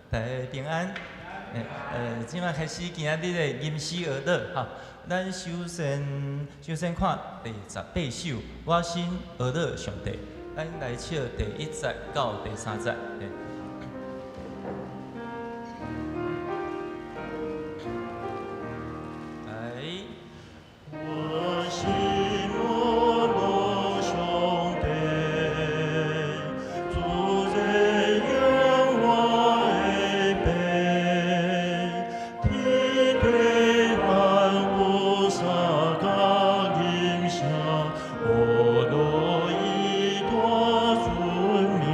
大家平安。這擺開始今仔日的吟詩學樂哈。咱首先看第18首，我心呵咾上帝。咱來唱第一節到第三節。來。我心呵咾上帝，主這樣我的爸，天地萬物相佮吟聲，呵咾伊大尊名，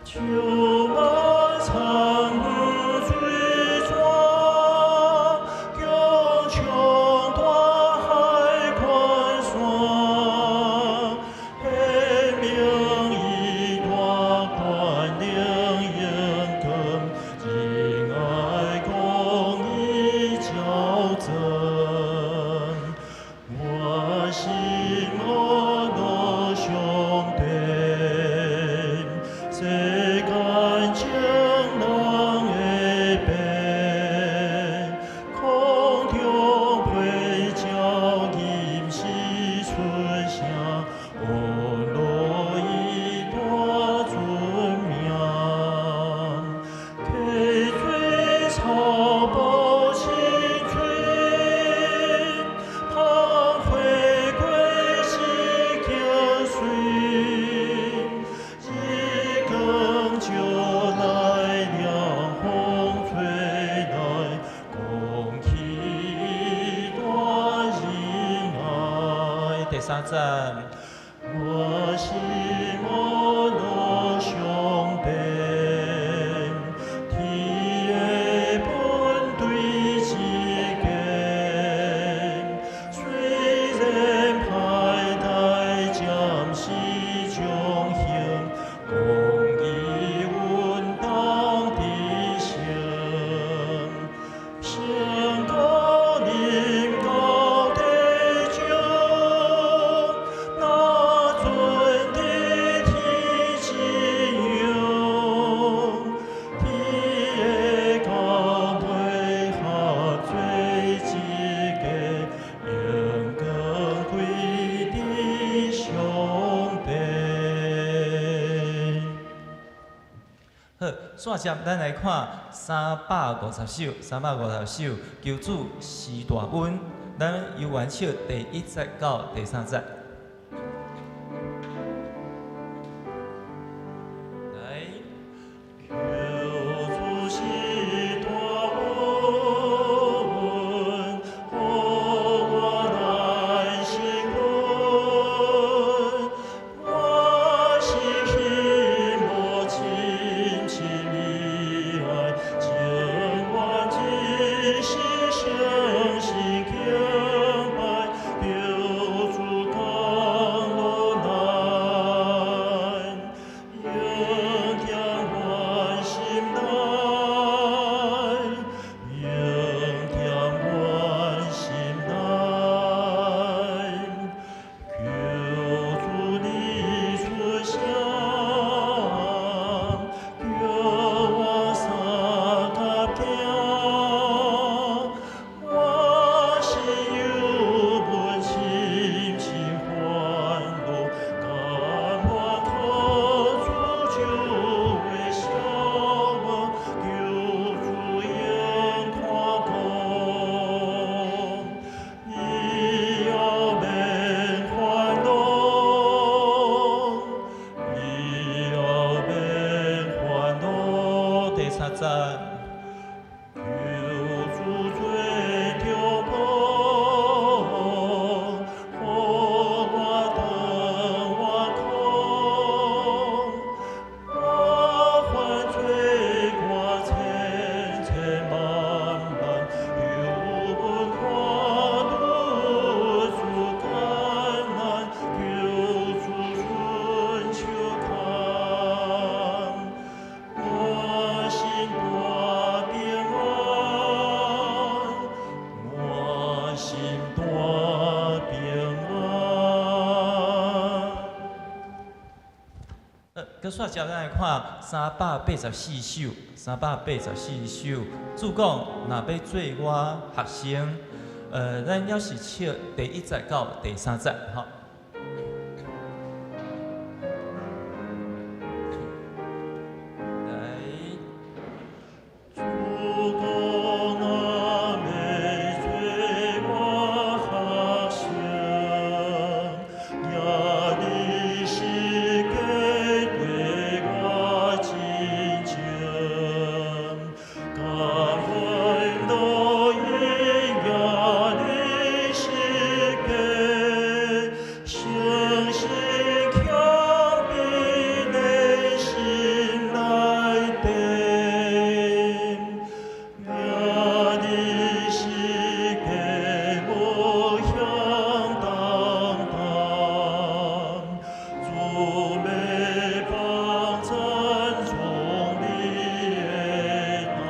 秋萬層水泉，強衝大海寬山，顯明伊大權能榮光，仁愛公義照真。我心呵咾上帝，世間眾人的爸，空中飛鳥吟詩出聲，呵咾伊大尊名。溪水草報青翠，芳花果實景水，日光照來涼風吹來，講起大仁愛。第三節。我心呵咾上帝，天的本對之間，雖然歹代暫時將行，公義穩當得成。升高臨到地上，那尊的天之勇，天的教會合做一家，榮光歸佇上帝。好，煞接咱來看350首，350首，求主施大恩。咱由原唱第一節到第三節。來。求主施大恩，予我來心穩。我是希望深深以愛，情願一生誠心敬拜，求主降落來，迎聽阮心內，迎聽阮心內。求主你出聲，叫我相佮行。我心有阮深深歡樂，甘願靠主就會消無，求主應看顧，以後免煩惱，以後免煩惱。第三節。求主做中保，予我斷我空。我犯罪過千千萬萬，猶阮看愈自艱難，求主伸手牽。我心大煞接咱來看384首，384首。主講，若欲做我學生，咱猶是唱第一節到第三節，吼。來。主講若欲做我學生，舉你十架綴我進前，甘願樂意舉你十架，誠心謙卑的心內底，舉你十架無嫌重擔，主欲幫贊重你的擔，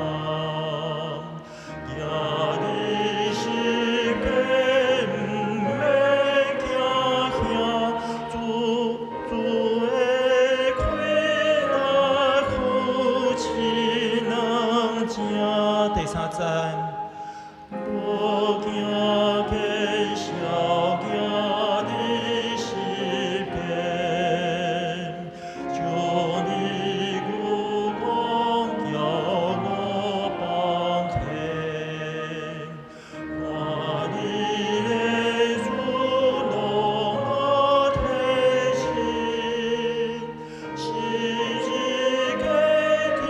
舉你十架毋免驚嚇，主主的氣力扶持軟正。第三節。無驚見笑舉你十架，將你牛犅交我放下，看你的主攏我提醒，十字架頂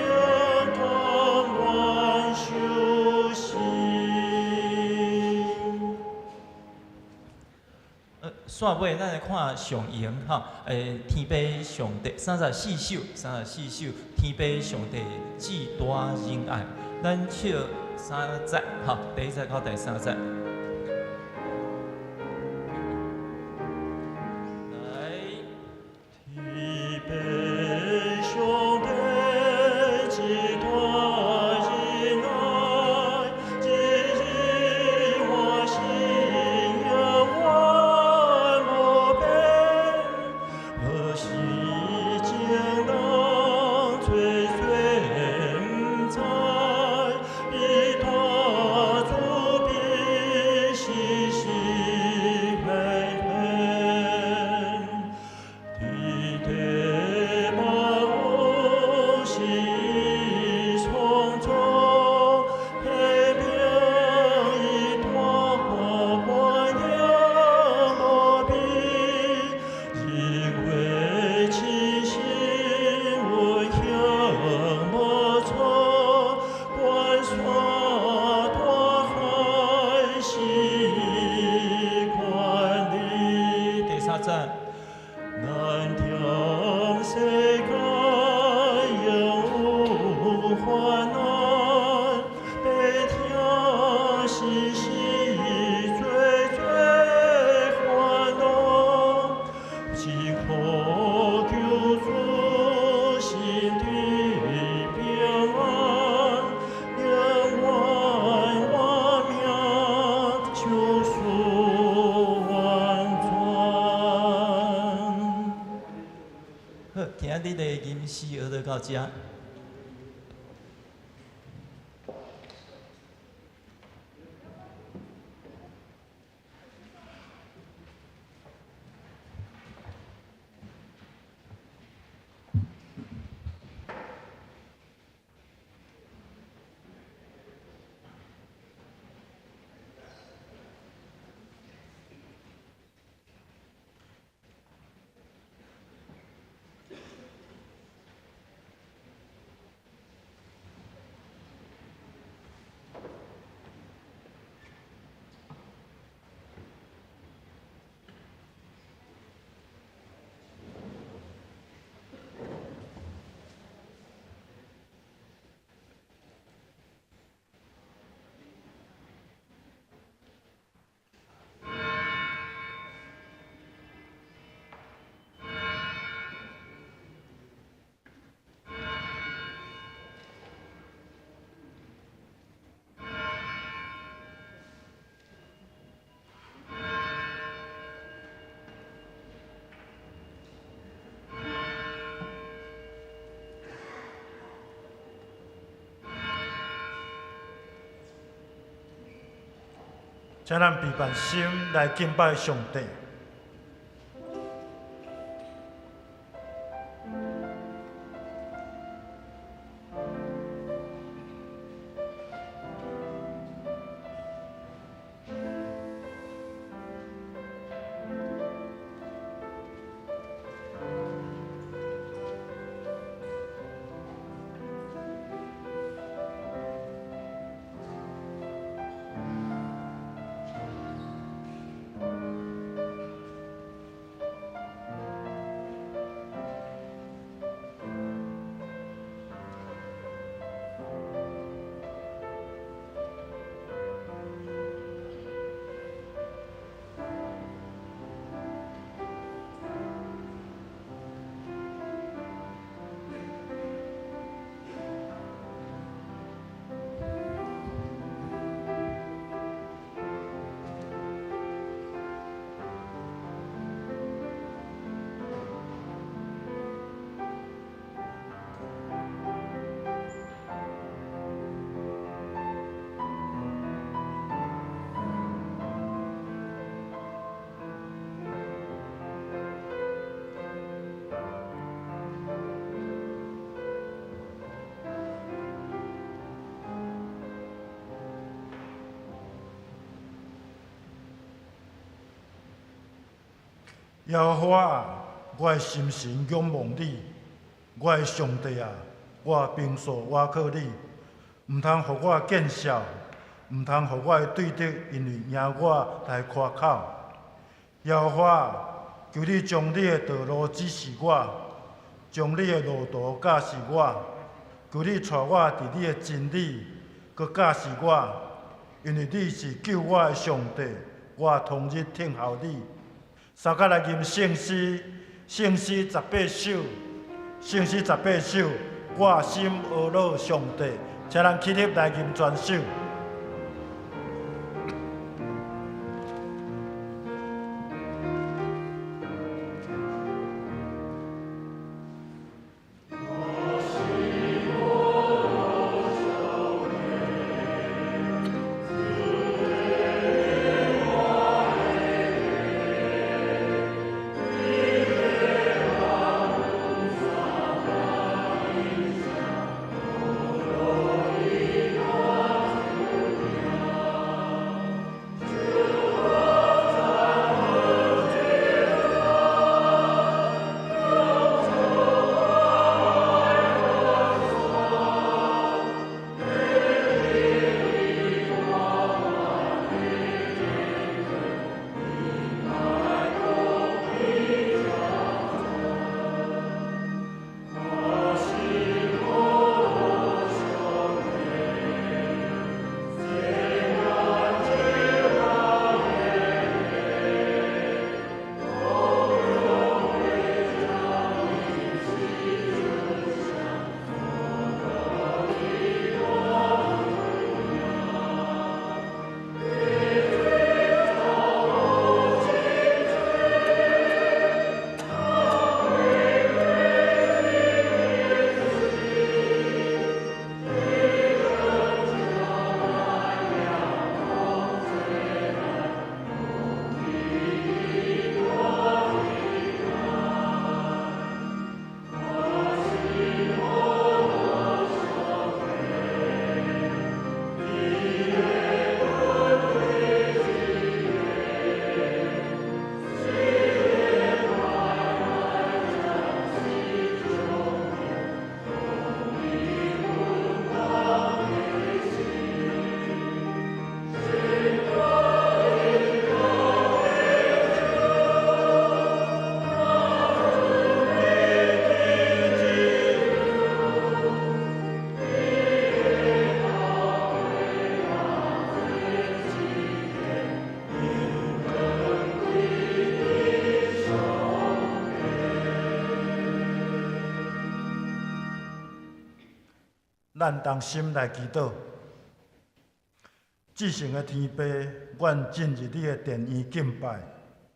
甘願受死。煞尾咱來看上榮吼，天父上帝34首，34首天父上帝至大仁愛，咱唱三節吼，第一節到第三節。來。天父上帝至大仁愛，這日我信仰永無變，何時情人做做毋知，彼大慈悲時時顯現。佇地萬有是伊創造，顯明伊大權能無比，人話親心運行無錯，關山大海是伊管理。第三節。難點世間永有患難，悲痛時時最最煩惱，只可求主心地平安，永遠活命求主完全。好，今仔日的吟詩學就到遮。請咱閉辦心來敬拜上帝。耶和華啊，我的心神仰望你，我的上帝啊，我平素倚靠你，毋通予我見笑，毋通予我的對敵因為贏我來誇口。耶和華啊，求你將你的道路指示我，將你的路途教示我。求你帶我佇你的真理，閣教示我，因為你是救我的上帝，我終日聽候你。三甲來吟聖詩，聖詩18首，聖詩18首，我心呵咾上帝，請咱起立來吟全首。咱同心來祈禱，至聖的天父，阮進入你的殿院敬拜，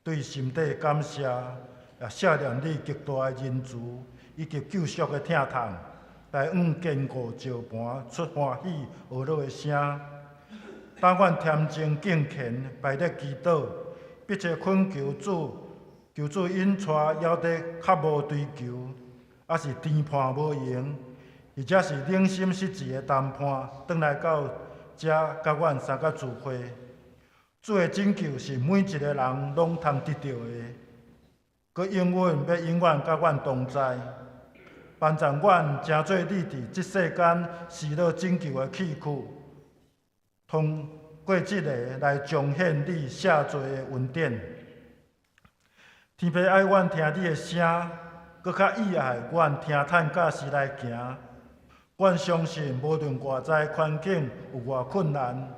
對心底感謝，也謝念你極大的仁慈以及救贖的疼痛，來向堅固石磐出歡喜呵咾的聲。當阮恬靜敬虔，排列祈禱，迫切懇求主，求主引帶猶得較無追求，抑是甜伴無閒，或者是冷心失志的同伴，轉來到遮佮阮相佮聚會。主的拯救是每一个人攏通得著的，閣永遠欲永遠佮阮同在，幫助阮成做你佇這世間施予拯救的器具，通過這个來彰顯你赦罪的恩典。天父愛阮聽你的聲，閣較喜愛阮聽嘆教師來行。阮相信，無論外在環境有偌困難，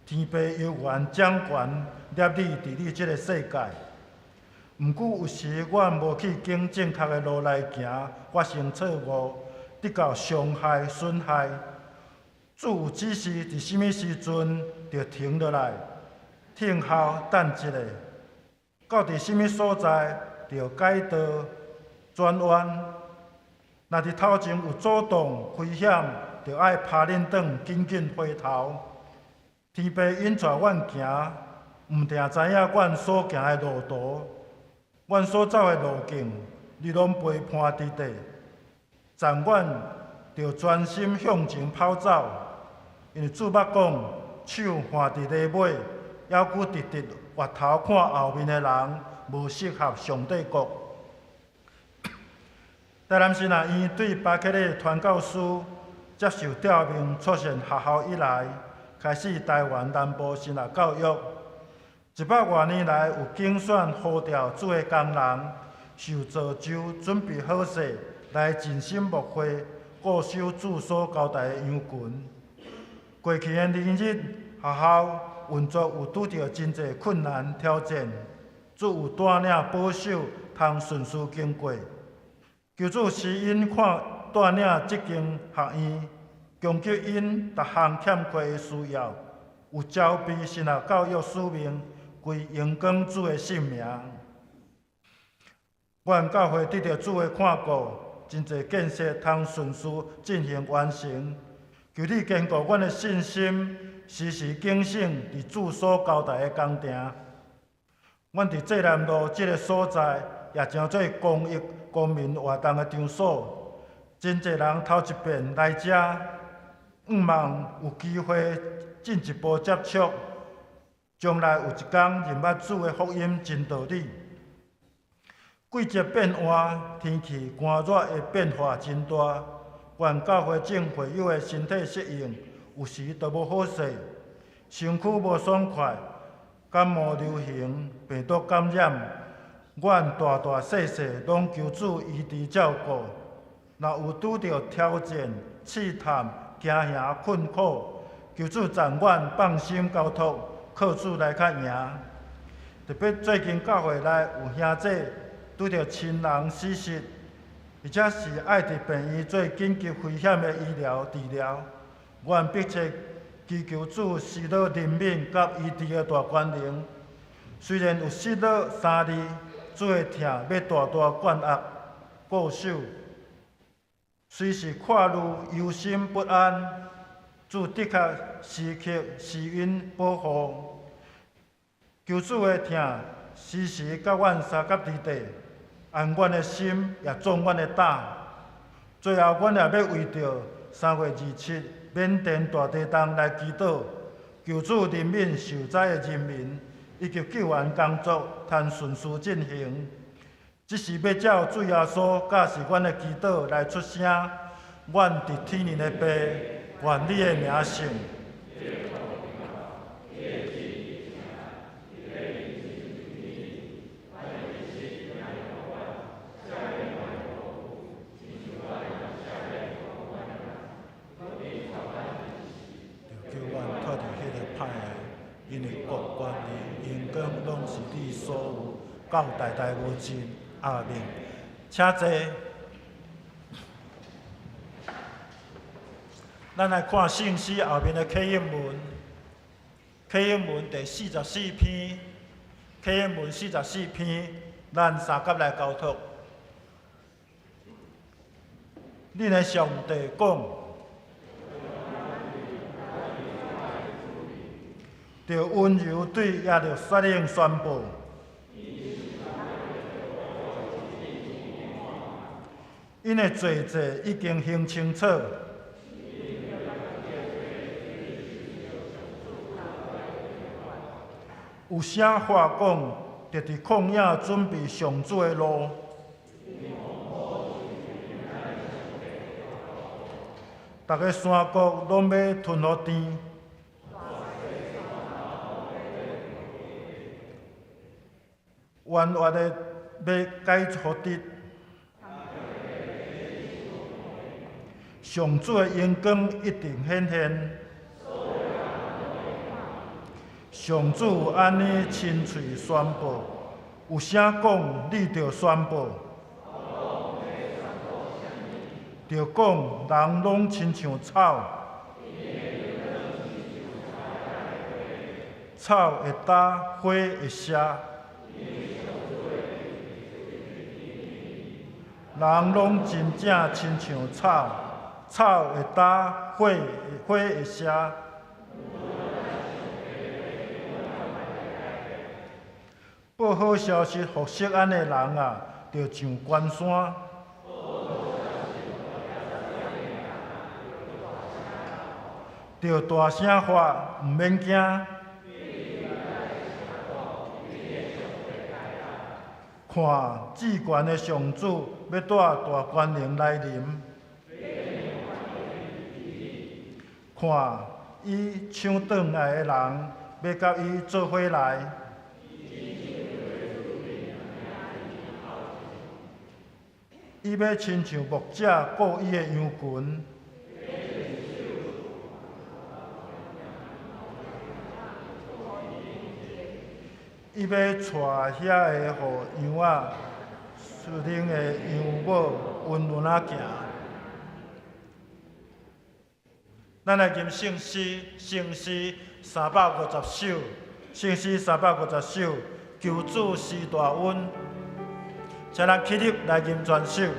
天父猶原掌權攝理佇你這个世界。毋過有時阮無去揀正確的路來行，發生錯誤，得到傷害損害。主有指示，佇啥物時陣著停落來，聽候等一下，到佇啥物所在著改道轉彎。若佇頭前有阻擋危險，著愛拍輪轉，緊緊回頭。天父引帶阮行，毋定知影阮所行的路途，阮所走的路徑，你攏陪伴佇底，贈阮著專心向前跑走。因為主捌講，手挽佇犁尾，猶閣直直回頭看後面的人，無適合上帝國。台南神學院對巴克禮傳教士接受調命出現學校以來，開始台灣南部神學教育。一百外年來，有揀選呼召主的工人，受造就，準備好勢來盡心牧會，固守主所交代的羊群。過去的年日，學校運作有拄著真濟困難挑戰，主有帶領保守，通順遂經過。求主施恩看帶領這間學院，供給𪜶逐項欠缺的需要，有召備神學教育使命，歸榮光主的聖名。阮教會得著主的看顧，真濟建設通順遂進行完成。求你堅固阮的信心，時時警醒佇主所交代的工程。阮佇濟南路這个所在，也成做公益公民活動的場所。真濟人頭一遍來遮，向望有機會進一步接觸，將來有一天認捌主的福音真道理。季節變換，天氣寒熱的變化真大，願教會眾會友的身體適應，有時都無好勢，身軀無爽快，感冒流行，病毒感染，阮大大細細攏求主醫治照顧。若有拄著挑戰、試探、驚嚇、困苦，求主贈阮放心交託，靠主來較贏。特別最近教會內有兄弟拄著親人死殯，或者是愛佇病院做緊急危險的醫療治療，阮迫切祈求主施予憐憫佮醫治的大權能。雖然有失落三字，主的疼欲大大灌壓固守，隨時看慮憂心不安，主的確時刻施恩保護。求主的疼時時佮阮相佮佇底，安阮的心，也壯阮的膽。最後，阮也欲為著3月27緬甸大地震來祈禱，求主憐憫受災的人民，以及救援工作通順遂進行。這是欲照主耶穌教示阮的祈禱來出聲。阮佇天靈的父，願你的名聖。著叫阮脫離彼个歹的，因為國權力榮光攏是你所有，到代代無盡。阿們。請坐。咱來看聖詩後面的啟應文，啟應文第四十四篇，啟應文四十四篇，咱相佮來交託。恁的上帝講。著溫柔對耶路撒冷宣布。𪜶的罪債已經還清楚。有聲話講，著佇曠野準備上主的路。逐个山谷攏欲吞予甜。彎彎的欲改予直。上主的榮光一定顯現。上主按呢親喙宣布，有聲講，你著宣布，著講人攏親像草，草會焦，花會謝。人攏真正親像草，草會焦，花會謝。報好消息予錫安的人啊，著上懸山，著大聲喊，毋免驚。看，至懸的上主欲帶大權能來臨。看，伊搶轉來的人欲佮伊做伙來。伊欲親像牧者顧伊的羊群。伊欲帶遐个予羊仔，屬靈的羊母溫溫仔行。咱來吟聖詩，聖詩350首，聖詩350首，求主施大恩，請咱起立來吟全首。求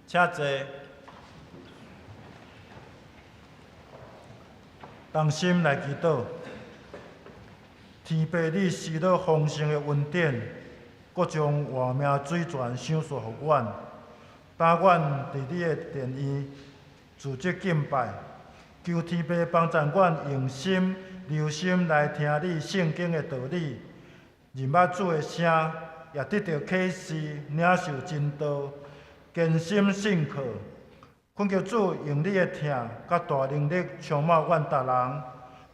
請坐。同心來祈禱。天父，你施了豐盛的恩典，閣將活命水泉賞賜予阮，當阮佇你的殿院組織敬拜，求天父幫助阮用心留心來聽你聖經的道理，認捌主的聲，也得著啟示，領受真道，堅心信靠。懇求主用你的疼佮大能力充滿阮逐人，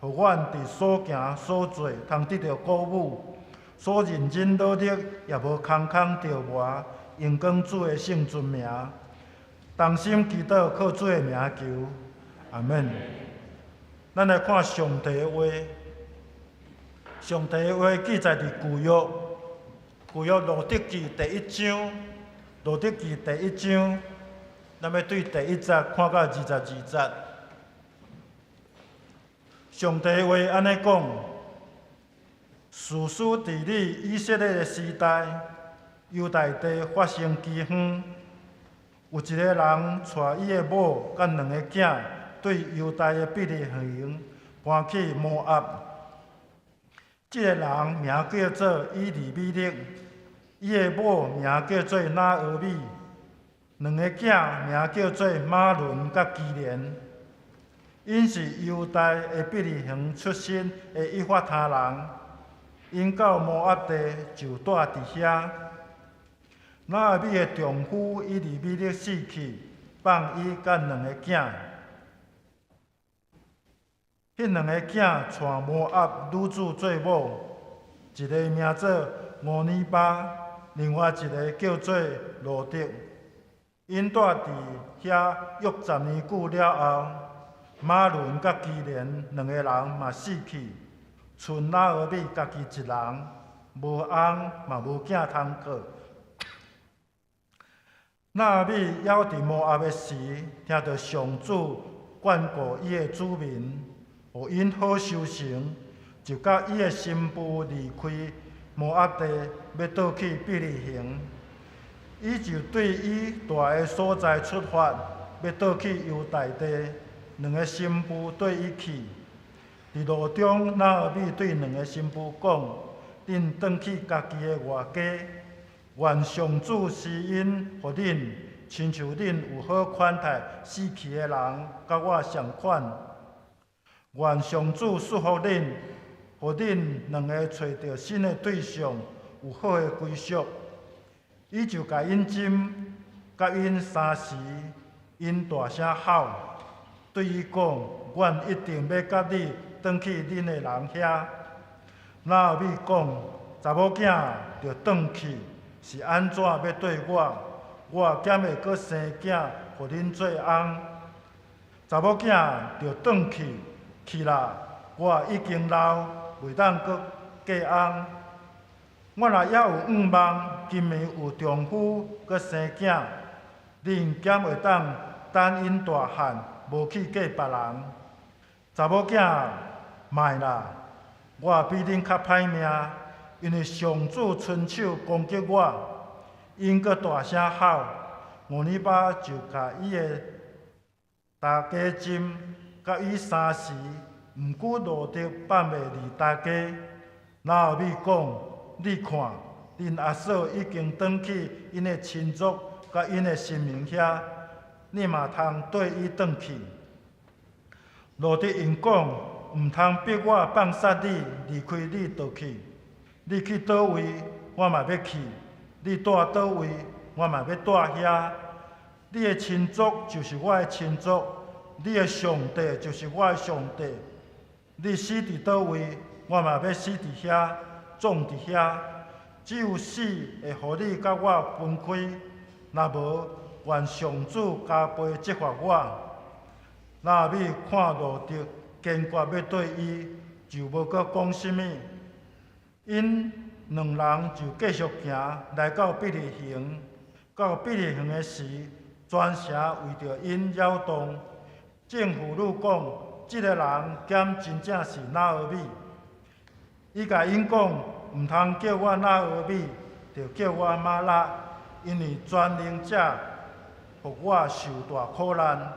予阮佇所行所做通得著鼓舞，所認真努力也無空空著磨，榮光主的聖尊名。同心祈禱，靠主的名求，阿們。咱來看上帝的話，上帝的話記載佇舊約，舊約路得記第一章，路得記第一章，咱欲對第一節看到22節。上帝的話按呢講：士師治理以色列的時代，猶大地發生饑荒，有一个人帶伊的某佮兩个囝，對猶大的伯利恆搬去摩押。這个人名叫做以利米勒，伊的某名叫做拿俄米，兩个囝名叫做瑪倫佮基連。𪜶是猶大的伯利恆出身的以法他人，𪜶到摩押地就蹛佇遐。拿俄米的丈夫以利米勒死去，放伊佮兩个囝。彼兩个囝娶摩押女子做某，一个名做俄珥巴，另外一个叫做路得。𪜶蹛佇遐約10年久了後，瑪倫佮基連兩个人嘛死去，賰拿俄米家己一人，無翁嘛無囝通靠。拿俄米猶佇摩押的時，聽著上主眷顧伊的子民，予𪜶好收成，就佮伊的新婦離開摩押地，欲倒去伯利恆。伊就對伊蹛的所在出發，欲倒去猶大地。兩个新婦綴伊去。佇路中，拿俄米對兩个新婦講：恁轉去家己的外家，願上主施恩予恁，親像恁有好款待死去的人，佮我仝款。願上主賜福恁，予恁兩个揣著新的對象，有好的歸屬。伊就共𪜶斟，佮𪜶相時，𪜶大聲哭，對伊講：阮一定欲佮你轉去恁的人遐。拿俄米講：查某囝著轉去，是按怎欲對我？我敢會閣生囝，予恁做翁？查某囝著轉去，去啦！我已經老，袂當閣嫁翁。我若猶有向望，今暝有丈夫閣生囝，恁敢會當等𪜶大漢，無去嫁別人？查某囝，莫啦！我比恁較歹命，因為上主伸手攻擊我。𪜶閣大聲哭，俄珥巴就共伊的大家斟，佮伊相時，毋過路得放袂離大家。拿俄米講：你看，恁阿嫂已經轉去𪜶的親族佮𪜶的神明遐，你嘛通綴伊轉去。路得應講：毋通逼我放殺你，離開你倒去。你去佗位，我嘛欲去；你蹛佗位，我嘛欲蹛遐。你的親族就是我的親族，你的上帝就是我的上帝。你死佇佗位，我嘛欲死佇遐，葬佇遐。只有死會予你佮我分開，若無，願上主加倍責罰我。拿俄米看路得堅決欲綴伊，就無閣講啥物。𪜶兩人就繼續行，來到伯利恆。到伯利恆的時，全城為著𪜶擾動。眾婦女講：這个人敢真正是拿俄米？伊共𪜶講：毋通叫我拿俄米，著叫我瑪拉，因為全能者予我受大苦難。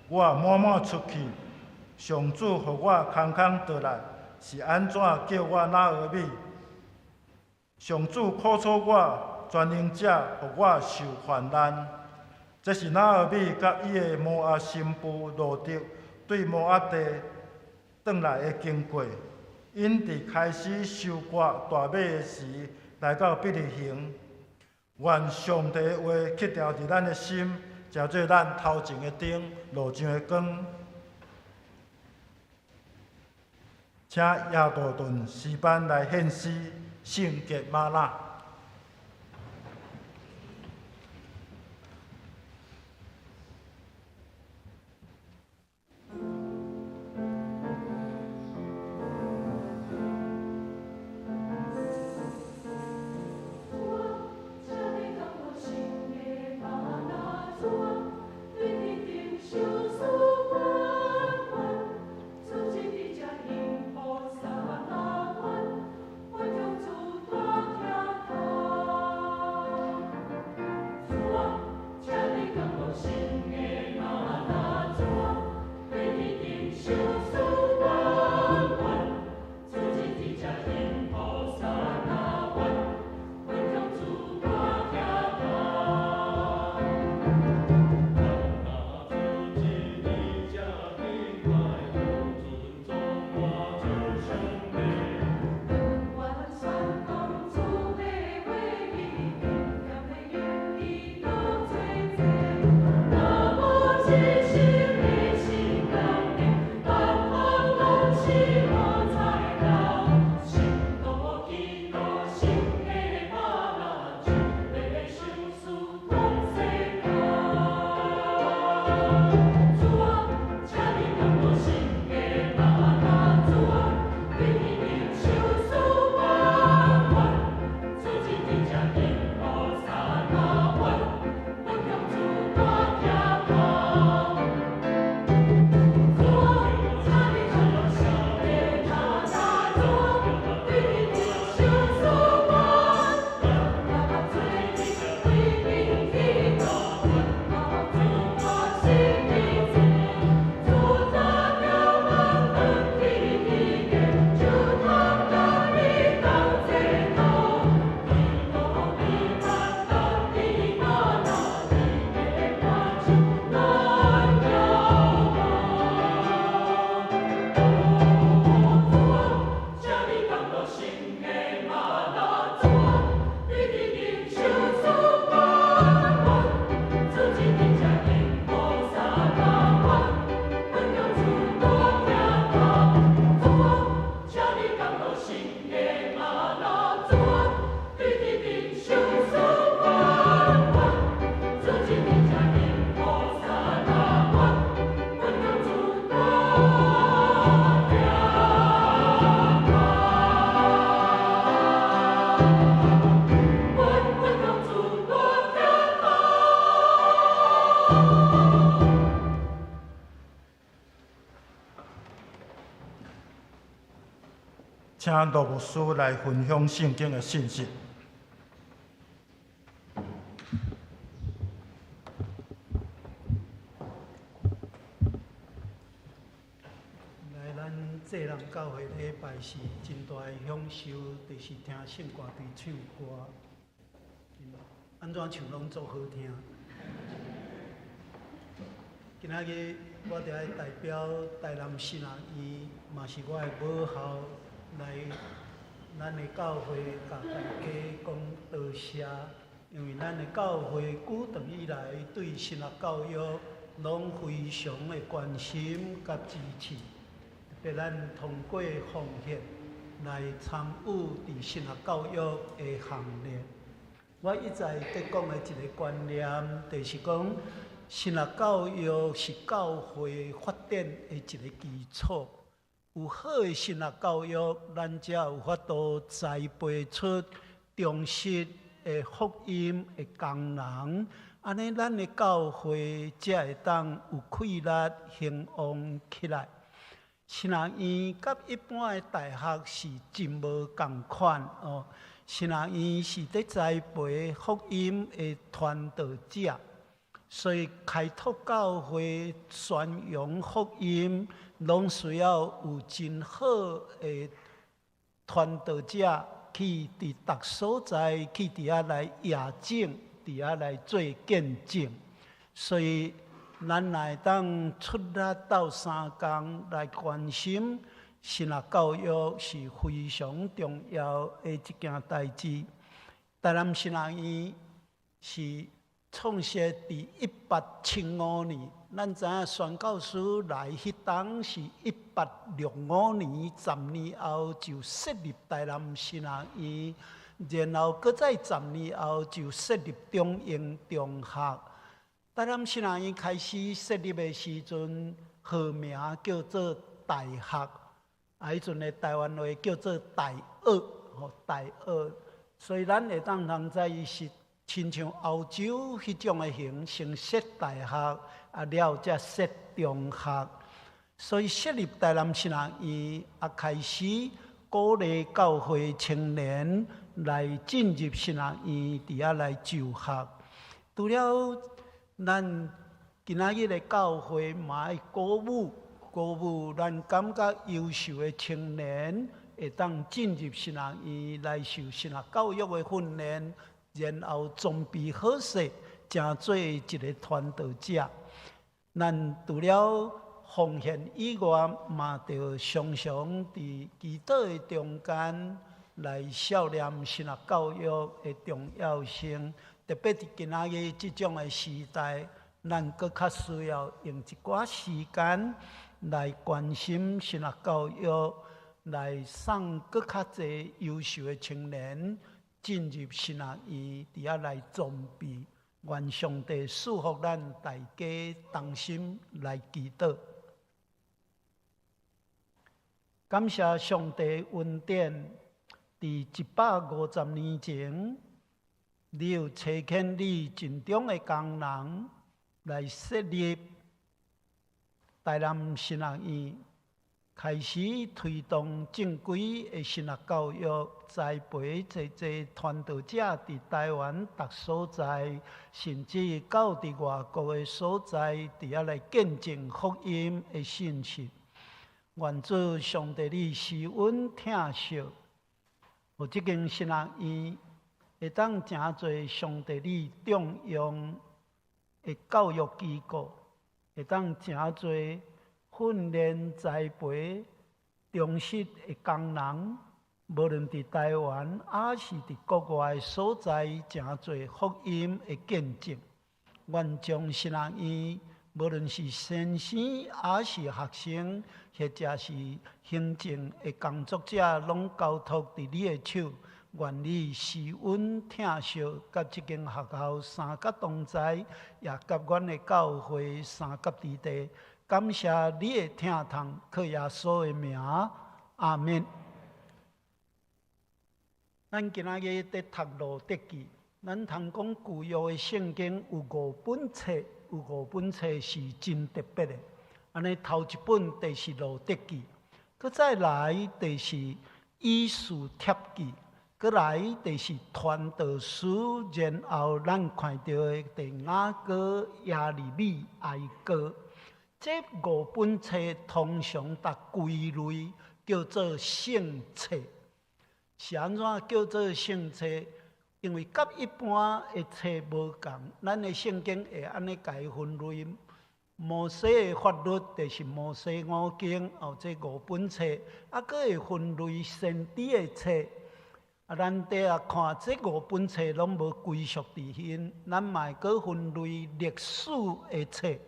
我滿滿出去，上主予我空空倒來，是按怎叫我拿俄米？上主苦楚我，全能者予我受患難。這是拿俄米佮伊的摩押新婦路得對摩押地轉來的經過。𪜶佇開始收割大麥的時，來到伯利恆。願上帝的話刻牢佇咱的心，成做咱頭前的燈，路上的光。請耶道頓詩班來獻詩《聖潔嗎哪》。請羅牧師來分享聖經的信息。來，咱濟南教會禮拜是真大的享受，就是聽聖歌隊唱歌，按怎唱攏足好聽。今仔日我著愛代表台南神學院，嘛是我的母校，來咱的教會共大家講多謝，因為咱的教會久長以來對神學教育攏非常的關心佮支持，特別咱通過奉獻來參與佇神學教育的行列。我一再佇講的一個觀念，就是講神學教育是教會發展的一個基礎。有好的神學教育，咱才有法度栽培出忠實的福音的工人，按呢，咱的教會才會當有氣力興旺起來。神學院佮一般的大學是真無仝款哦。神學院是佇栽培福音的傳道者，所以開拓教會、宣揚福音，攏需要有真好的傳道者去佇逐所在去佇遐來驗證，佇遐來做見證。所以咱若會當出力鬥相共來關心神學教育是非常重要的一件代誌。台南神學院是創設佇1875年，咱知影宣教師來彼當是1865年，10年後就設立台南神學院，然後閣再十年後就設立中英中學。台南神學院開始設立的時陣，號名叫做大學，啊，彼陣的台灣話叫做大學，吼大學，所以咱會當通知伊是親像歐洲彼種的形，先設大學，啊了才設中學。所以設立台南神學院，啊開始鼓勵教會青年來進入神學院，佇遐來就學。除了咱今仔日的教會嘛愛鼓舞鼓舞，咱感覺優秀的青年會當進入神學院來受神學教育的訓練，然後裝備好勢，成做一個傳道者。咱除了奉獻以外，嘛著常常佇祈禱的中間來默念神學教育的重要性。特別佇今仔日這種的時代，咱閣較需要用一寡時間來關心神學教育，來送閣較濟優秀的青年進入神學院，佇遐來裝備。願上帝賜福咱大家同心來祈禱。感謝上帝恩典，佇150年前，你有差遣你盡忠的工人來設立台南神學院，開始推動正規的神學教育，栽培濟濟傳道者佇台灣逐所在，甚至到佇外國的所在，佇遐來見證福音的信息。願主上帝你施恩疼惜，予這間神學院會當成做上帝你重用的教育機構，會當成做訓練栽培忠實的工人，無論佇台灣抑是佇國外的所在，成做福音的見證。願將神學院，無論是先生抑是學生，或者是行政的工作者，攏交託佇你的手。願你施恩疼惜，佮這間學校三甲同在，也佮阮的教會三甲之地。感謝你的疼痛，靠耶穌的名，阿們。咱今仔日佇讀路得記，咱通講舊約的聖經有五本冊，有五本冊是真特別的。按呢頭一本就是路得記，閣再來就是以斯帖記，閣來就是傳道書，然後咱看著的第雅歌、耶利米哀歌。這五本冊通常逐歸類叫做聖冊。是按怎叫做聖冊？因為佮一般的冊無仝，咱的聖經會按呢共伊分類。摩西的法律就是摩西五經，哦，這五本冊，啊，閣會分類先知的冊。啊，咱底下看這五本冊攏無歸屬佇彼，咱嘛會閣分類歷史的冊。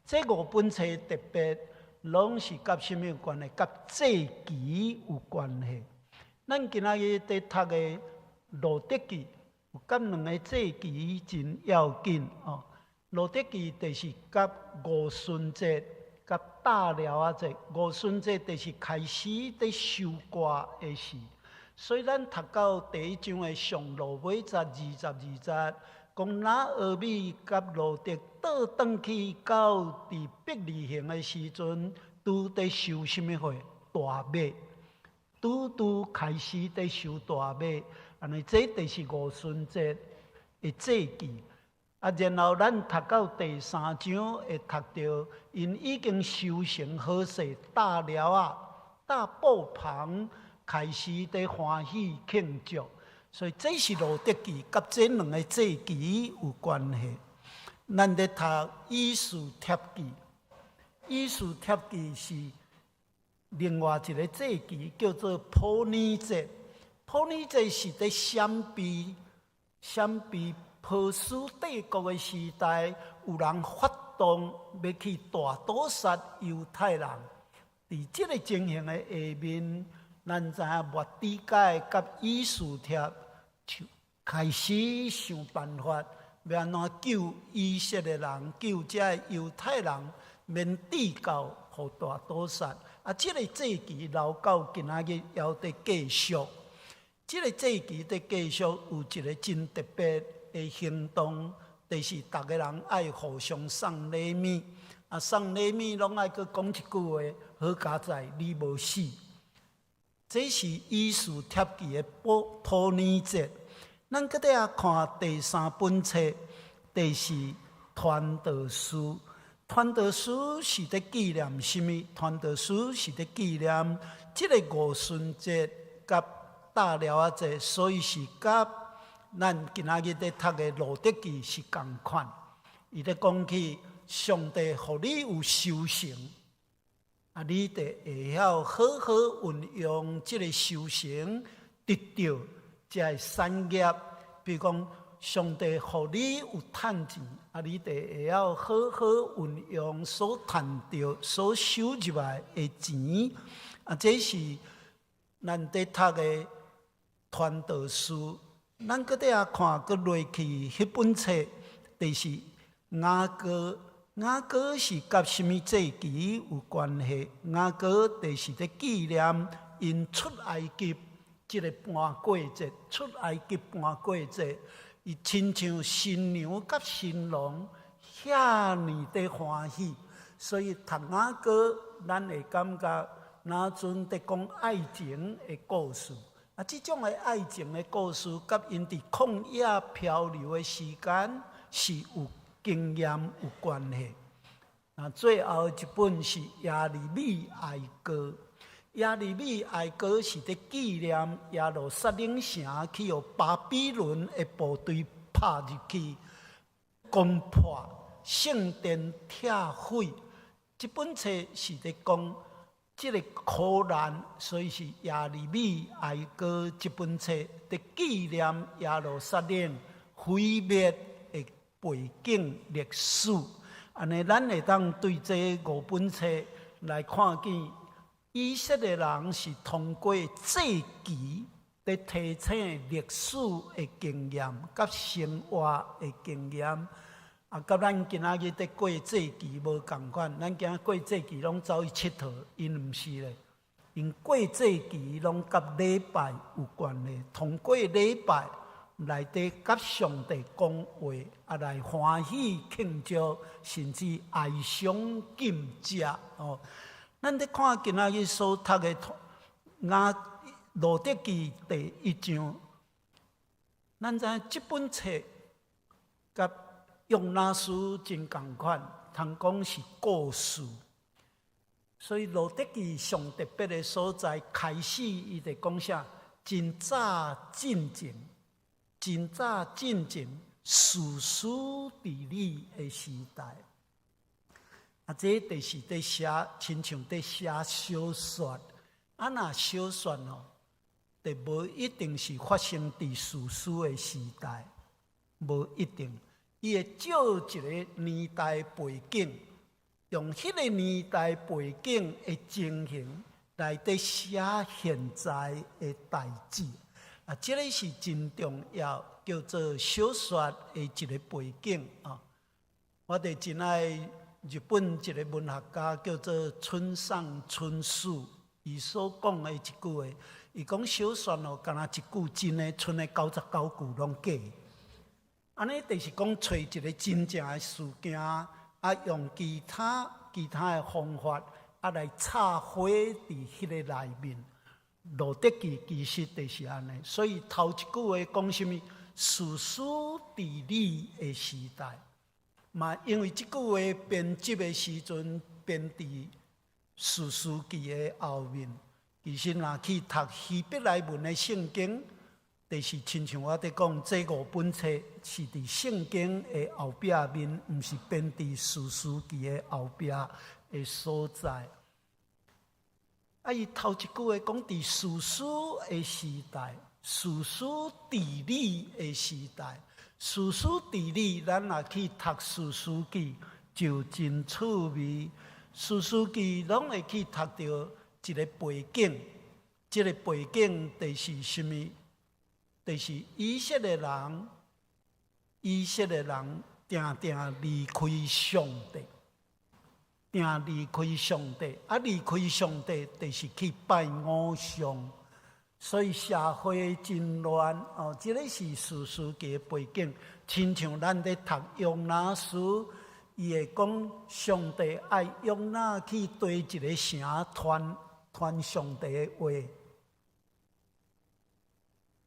這五本冊特別攏是佮啥物有關係？佮祭期有關係。咱今仔日佇讀的路得記，有佮兩个祭期真要緊哦。路得記就是佮五旬節、佮大寮仔節。五旬節就是開始佇收割的時，所以咱讀到第一章的上落尾節22節，講拿俄米佮路得倒轉去到佇伯利恆的時陣，拄佇收啥物貨？大麥，拄拄開始佇收大麥，按呢這就是五旬節的祭期。啊，然後咱讀到第三章會讀著，𪜶已經收成好勢，搭寮仔、搭布棚，開始佇歡喜慶祝。所以這是路得記，佮這兩个節期有關係。咱咧讀以斯帖記，以斯帖記是另外一個節期，叫做普昵節。普昵節是佇閃避閃避波斯帝國的時代，有人發動欲去大屠殺猶太人。佇這个情形的下面，咱知影末底改佮以斯帖就開始想辦法，欲按怎救以色列人，救這个猶太人，免致到予大屠殺。啊，這个節期留到今仔日猶佇繼續。這个節期佇繼續有一个真特別的行動，就是逐个人愛互相送禮物。啊，送禮物攏愛閣講一句話：好佳哉，你無死。這是以斯帖記的普普昵節。咱閣綴看第三本冊，就是傳道書。傳道書是佇紀念啥物？傳道書是佇紀念這个五旬節佮搭寮仔節，所以是佮咱今仔日佇讀的路得記是仝款。伊咧講起上帝予你有收成，啊，你得會曉好好運用這个收成，得著這个產業。比如講，上帝予你有趁錢，啊，你得會曉好好運用所趁著、所收入來的錢。啊，這是咱佇讀的傳道書。咱閣綴看，閣落去彼本冊，就是雅歌。雅歌是佮啥物節期有關係？雅歌就是佇紀念𪜶出埃及這个搬過節，出埃及搬過節，伊親像新娘佮新郎遐爾的歡喜，所以讀雅歌，咱會感覺若陣佇講愛情的故事。啊，這種的愛情的故事，佮𪜶佇曠野漂流的時間是有經驗有關係。那最後一本是耶利米哀歌，耶利米哀歌是佇紀念耶路撒冷城去予巴比倫的部隊拍入去，攻破聖殿拆毀。這本冊是佇講這个苦難，所以是耶利米哀歌這本冊佇紀念耶路撒冷毀滅的背景歷史。按呢，咱會當對這五本冊來看見，以色列人是通過節期佇提醒歷史的經驗，佮生活的經驗。啊，佮咱今仔日佇過節期無仝款，咱今仔過節期攏走去𨑨迌，𪜶毋是咧，𪜶過節期攏佮禮拜有關係，通過禮拜來佇佮上帝講話，啊來歡喜慶祝，甚至哀傷禁食哦。咱佇看今仔日所讀的雅路得記第一章，咱知影這本冊佮約拿書真仝款，通講是故事。所以路得記上特別的所在，開始伊就講啥？真早進前，真早進前，士師治理的時代。啊，這就是佇寫，親像佇寫小說。啊，若小說哦，就無一定是發生佇士師的時代，無一定。伊會借一个年代背景，用彼个年代背景的情形來佇寫現在的代誌。啊，這个是真重要，叫做小說的一个背景啊。我佇真愛日本一个文學家叫做村上春樹，伊所講的一句話，伊講小說哦，敢若一句真的，賰的99句攏假。按呢就是講揣一个真正的事件，啊，用其他其他的方法，啊來插花佇彼个內面。路得記其實就是按呢，所以頭一句話講啥物？士師治理的時代。嘛，因為這句話編輯的時陣編佇士師記的後面。其實若去讀希伯來文的聖經，就是親像我佇講，這五本冊是佇聖經的後壁面，毋是編佇士師記的後壁的所在。啊，伊頭一句話講佇士師的時代，士師治理的時代，士師治理，咱若去讀士師記就真趣味。士師記攏會去讀著一个背景，這个背景就是啥物？就是以色列人，以色列人定定離開上帝，定離開上帝，啊，離開上帝就是去拜偶像，所以社會真亂哦。這个是士師記的背景，親像咱佇讀約拿書，伊會講上帝愛約拿去對一个城傳傳上帝的話。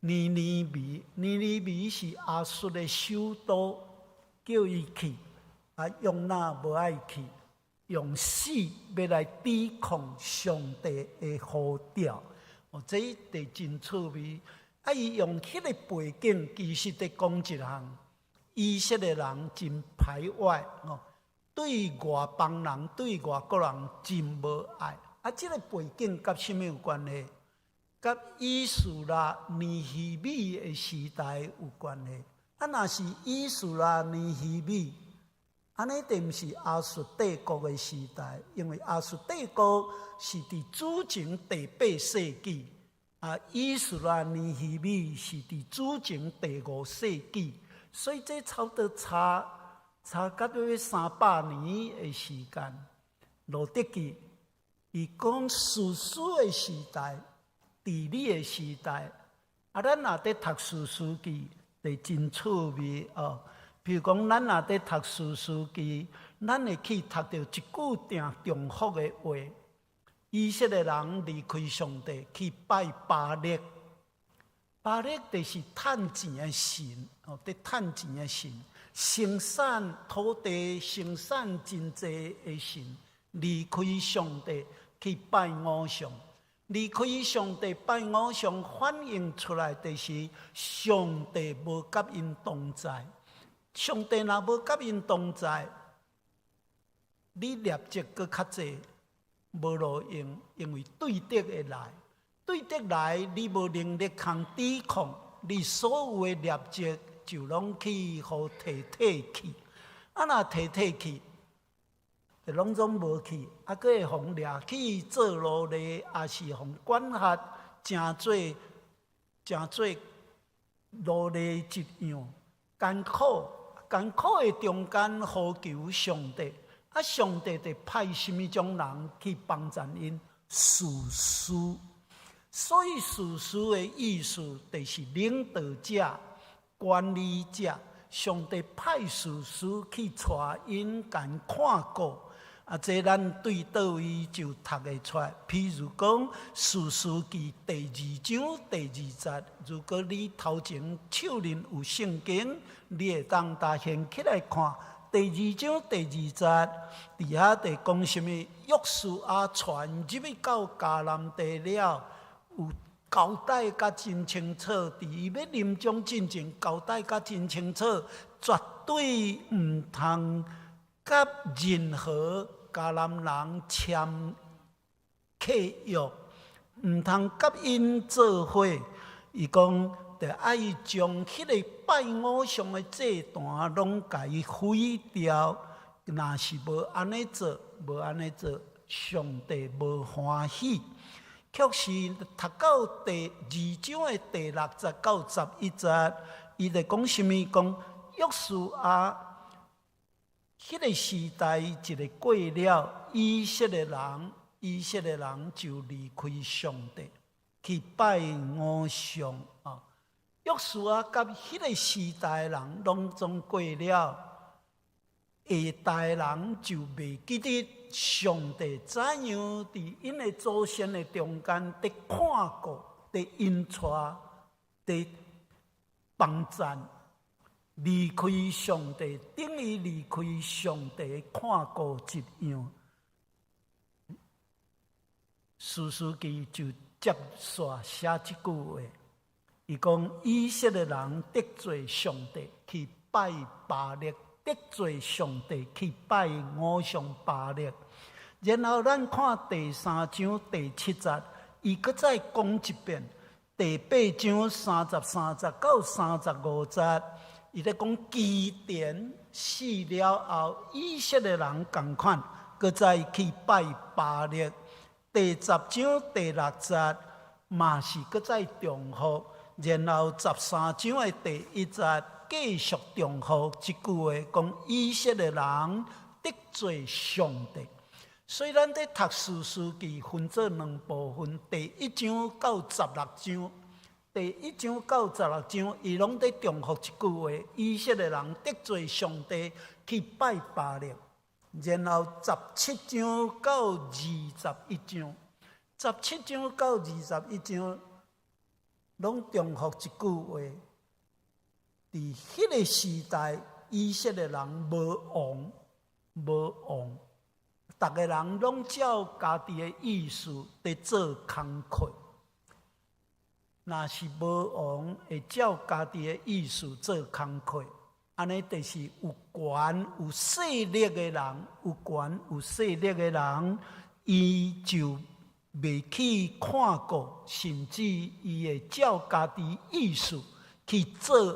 尼尼微，尼尼微是亞述的首都，叫伊去，啊，約拿無愛去，用死欲來抵抗上帝的呼召。哦，這就真趣味。啊，伊用彼个背景，其實佇講一項，以色列人真排外哦，對外邦人、對外國人真無愛。啊，這个背景佮啥物有關係？佮以斯拉尼希米的時代有關係。啊，若是以斯拉尼希米，按呢就毋是亞述帝國的時代，因為亞述帝國是佇主前第八世紀，啊，以斯拉尼希米是佇主前第五世紀，所以這差不多差差甲欲300年的時間。路得記伊講士師的時代，治理的時代，啊，咱若佇讀士師記，就真趣味哦。比如講，咱若佇讀士師記，咱會去讀著一句定重複的話：以色列人離開上帝去拜巴力，巴力就是趁錢的神哦，佇趁錢的神，生產土地生產真濟的神，離開上帝去拜偶像，離開上帝拜偶像，反映出來就是上帝無佮𪜶同在。上帝若無佮𪜶同在，你掠賊閣較濟無路用，因為對敵會來，對敵來，你無能力通抵抗，你所有的掠賊就攏去予提提去。啊，若提提去，就攏總無去，啊，閣會予掠去做奴隸，抑是予管轄，成做成做奴隸一樣艱苦。艱苦的中間呼求上帝，啊，上帝就派啥物種人去幫助𪜶？士師。所以士師的意思就是領導者、管理者。上帝派士師去帶𪜶共看顧，啊，這咱對佗位就讀會出來。譬如講，士師記第二章第二節，如果你頭前手裡有聖經，你會當搭掀起來看。第二章第二節，佇遐佇講啥物？約書亞傳入去到迦南地了，有交代甲真清楚。佇伊欲臨終進前，交代甲真清楚，絕對毋通佮任何迦南人簽契約，毋通佮𪜶做伙。伊講，著愛將彼个拜偶像的祭壇攏共伊毀掉。若是無按呢做，無按呢做，上帝無歡喜。卻是讀到第二章的第六節到11節，伊就講啥物？講約書亞彼个時代一个過了，以色列人，以色列人就離開上帝，去拜偶像啊。約書亞佮彼个時代人攏總過了，下代人就袂記得上帝怎樣佇𪜶的祖先的中間佇看顧、佇引帶、佇幫贊，離開上帝，等於離開上帝看顧一樣。士師記就接續寫這句話，伊講以色列人得罪上帝，去拜巴力，得罪上帝去拜偶像巴力。然後咱看第三章第七節，伊閣再講一遍。第八章33節到35節，伊咧講基甸死了後，以色列人仝款，閣再去拜巴力。第十章第六節嘛是閣再重複，然後13章的第一節繼續重複這句話，講以色列人得罪上帝。所以咱佇讀士師記分做兩部分，第一章到十六章，第一章到十六章，伊攏佇重複一句話：以色列人得罪上帝，去拜巴力。然後十七章到二十一章，十七章到二十一章，攏重複一句話：佇彼个時代，以色列人無王，無王。逐个人攏照家己的意思佇做工課。若是無王會照家己的意思做工課，按呢就是有權有勢力的人，有權有勢力的人，伊就袂去看顧，甚至伊會照家己意思去做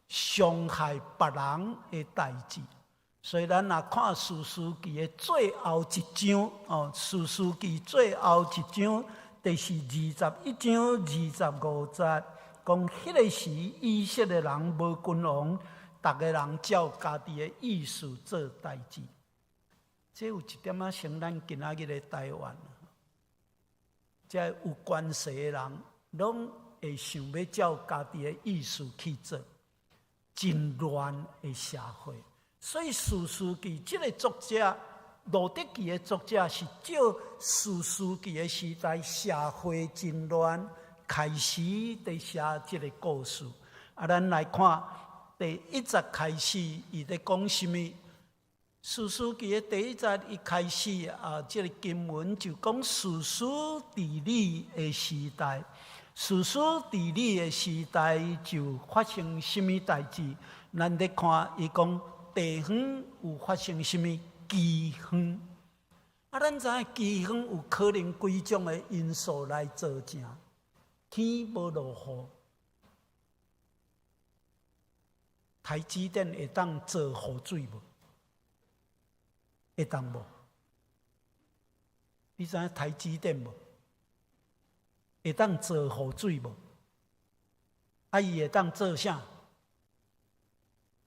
傷害別人的代誌。所以咱若看士師記的最後一章，哦，士師記最後一章，就是21章25節，講彼个時以色列人無君王，逐个人照家己的意思做代誌。這有一點仔像咱今仔日的台灣，這有權勢的人，攏會想欲照家己的意思去做，真亂的社會。所以士師記這个作者，路得記的作者是照士師記的時代，社會真亂，開始佇寫這个故事。啊，咱來看第一節開始，伊咧講啥物？士師記的第一節一開始啊，這个經文就講士師治理的時代，士師治理的時代就發生啥物代誌？咱咧看伊講。地方有發生啥物饑荒？啊，咱知影饑荒有可能幾種的因素來造成。天無落雨，台積電會當做雨水無？會當無？你知影台積電無？會當做雨水無？啊，伊會當做啥？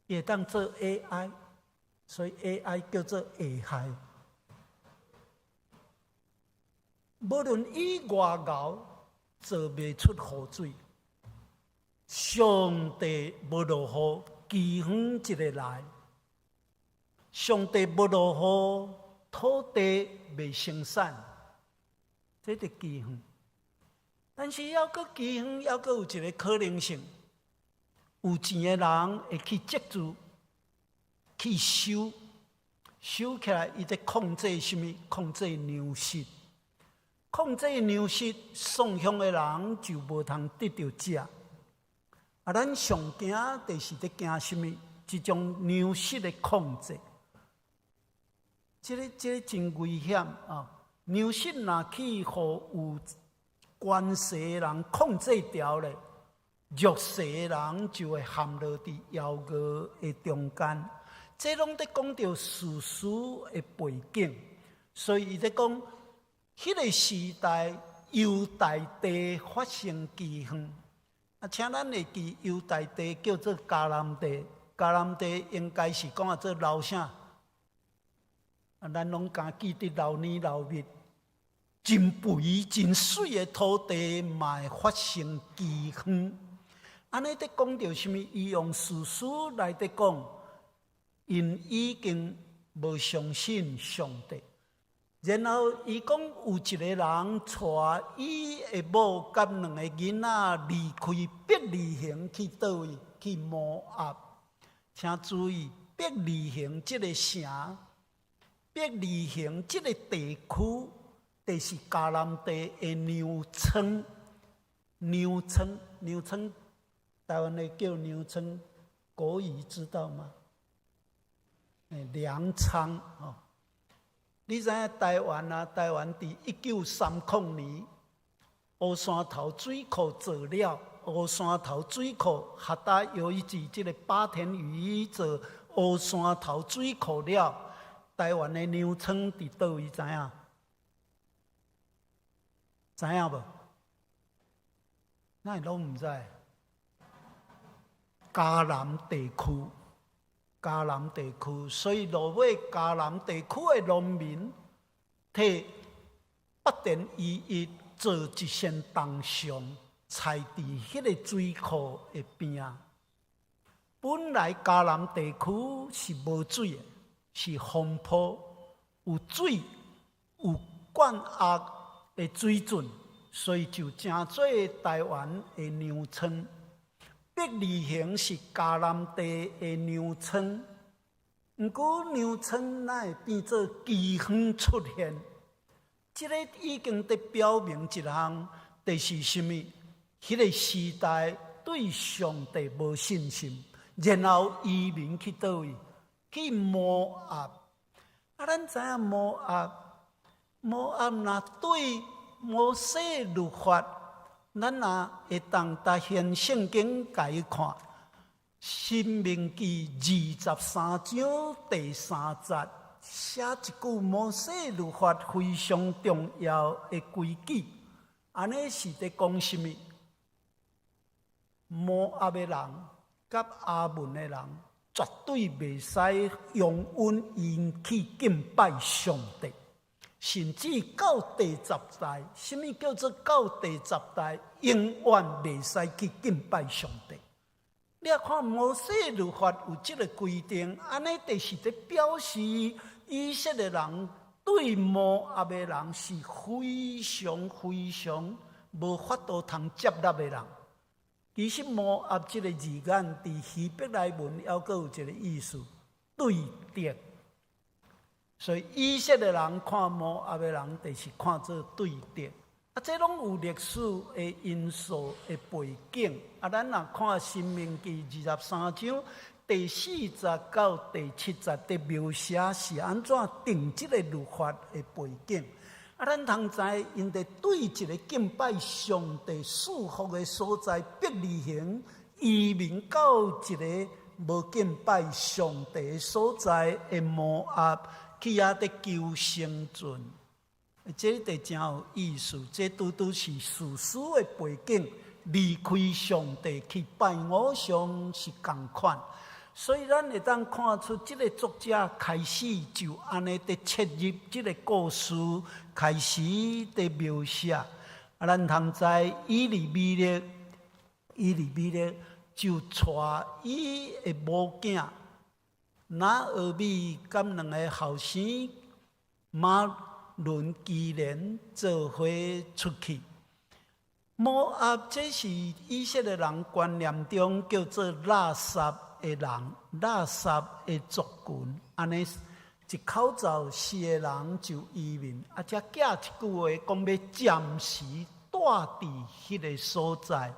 會當做 AI，所以 AI 叫做下害。無論伊偌𠢕，做袂出雨水。上帝無落雨，饑荒一个來；上帝無落雨，土地袂生產，這就饑荒。但是猶閣饑荒，猶閣有一個可能性。有錢的人會去積資，去收，收起來，伊佇控制啥物？控制糧食，控制糧食，送鄉的人就無通得著食。啊，咱上驚就是佇驚啥物？這種糧食的控制，這个真危險啊！糧食若去予有權勢的人控制牢咧，弱勢的人就會陷落佇枵餓的中間。這攏佇講著士師的背景，所以伊咧講，彼个時代猶大地發生饑荒。啊，請咱會記猶大地叫做迦南地，迦南地應該是講啊做老啥？啊，咱攏敢記得老奶老蜜，真肥真媠的土地嘛會發生饑荒。按呢佇講著啥物？伊用士師來佇講，𪜶已經無相信上帝。然後伊講有一个人帶伊的某佮兩个囡仔離開伯利恆去佗位？去摩押。請注意，伯利恆這个城，伯利恆這个地區，就是迦南地的糧倉，糧倉，糧倉，台灣的叫糧倉，國語知道嗎？糧倉哦。你知影台灣啊？台灣佇1930年，烏山頭水庫做了，烏山頭水庫，哈達有一集這个八田與一做烏山頭水庫了，台灣的糧倉佇佗位知影？知影無？哪會攏毋知？迦南地區，迦南地區，所以落尾迦南地區的農民，替八田與一做一身銅像，踩佇彼个水庫的邊仔。本來迦南地區是無水的，是荒坡，有水有灌壓的水準，所以就成做台灣的糧倉。伯利恆是迦南地的糧倉，毋過糧倉哪會變做饑荒出現？這个已經佇表明一項，就是啥物？彼个時代對上帝無信心，然後移民去佗位？去摩押。啊，咱知影摩押，摩押若對摩西律法，咱若會當逐現聖經共伊看，《申命記》23章第三節，寫一句摩西律法非常重要的規矩。按呢是佇講啥物？摩押的人佮亞捫的人，絕對袂使容允𪜶去敬拜上帝。甚至到第十代，啥物叫做到第十代，永遠袂使去敬拜上帝。你看摩西律法有這个規定，按呢就是佇表示以色列人對摩押的人是非常非常無法度通接納的人。其實摩押這个字眼，佇希伯來文猶閣有一个意思，對敵。所以以色列人看摩押的人，就是看做對敵。啊，這攏有歷史的因素的背景。啊，咱若看《申命記》23章第四節到第七節的描寫是按怎定這个律法的背景。啊，咱通知𪜶佇對一个敬拜上帝賜福的所在，伯利恆移民到一个無敬拜上帝所在的摩押，去遐佇求生存。這就真有意思，這拄拄是士師的背景，離開上帝去拜偶像是仝款，所以咱會當看出這个作者開始就按呢佇切入這个故事，開始佇描寫。啊，咱通知以利米勒，以利米勒就帶伊的某囝拿俄米佮兩个後生瑪倫基連做伙出去。摩押這是以色列人觀念中叫做垃圾的人，垃圾的族群。按呢一口罩四个人就移民，啊，才寄一句話講欲暫時蹛佇彼个所在，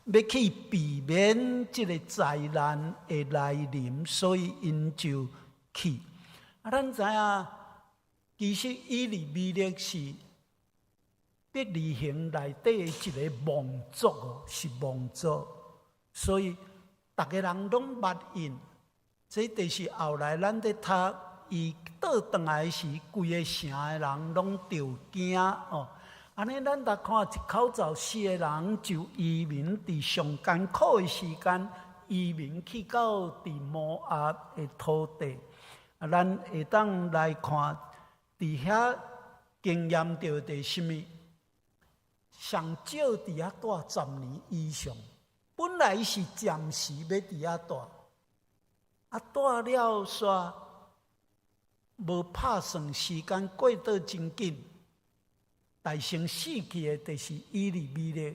欲去避免這个災難的來臨，所以𪜶就去。啊，咱知影，其實以利米勒是伯利恆內底的一個望族哦，是望族，所以逐个人攏捌𪜶。這就是後來咱佇讀伊倒轉來時，規个城的人攏著驚哦。按呢，咱來看一口罩四个人就移民佇上艱苦的時間，移民去到佇摩押的土地。啊，咱會當來看佇遐經驗著佇啥物？上少佇遐蹛10年以上，本來是暫時欲佇遐蹛，啊蹛了煞無拍算時間過得真緊，大先死去的就是以利米勒，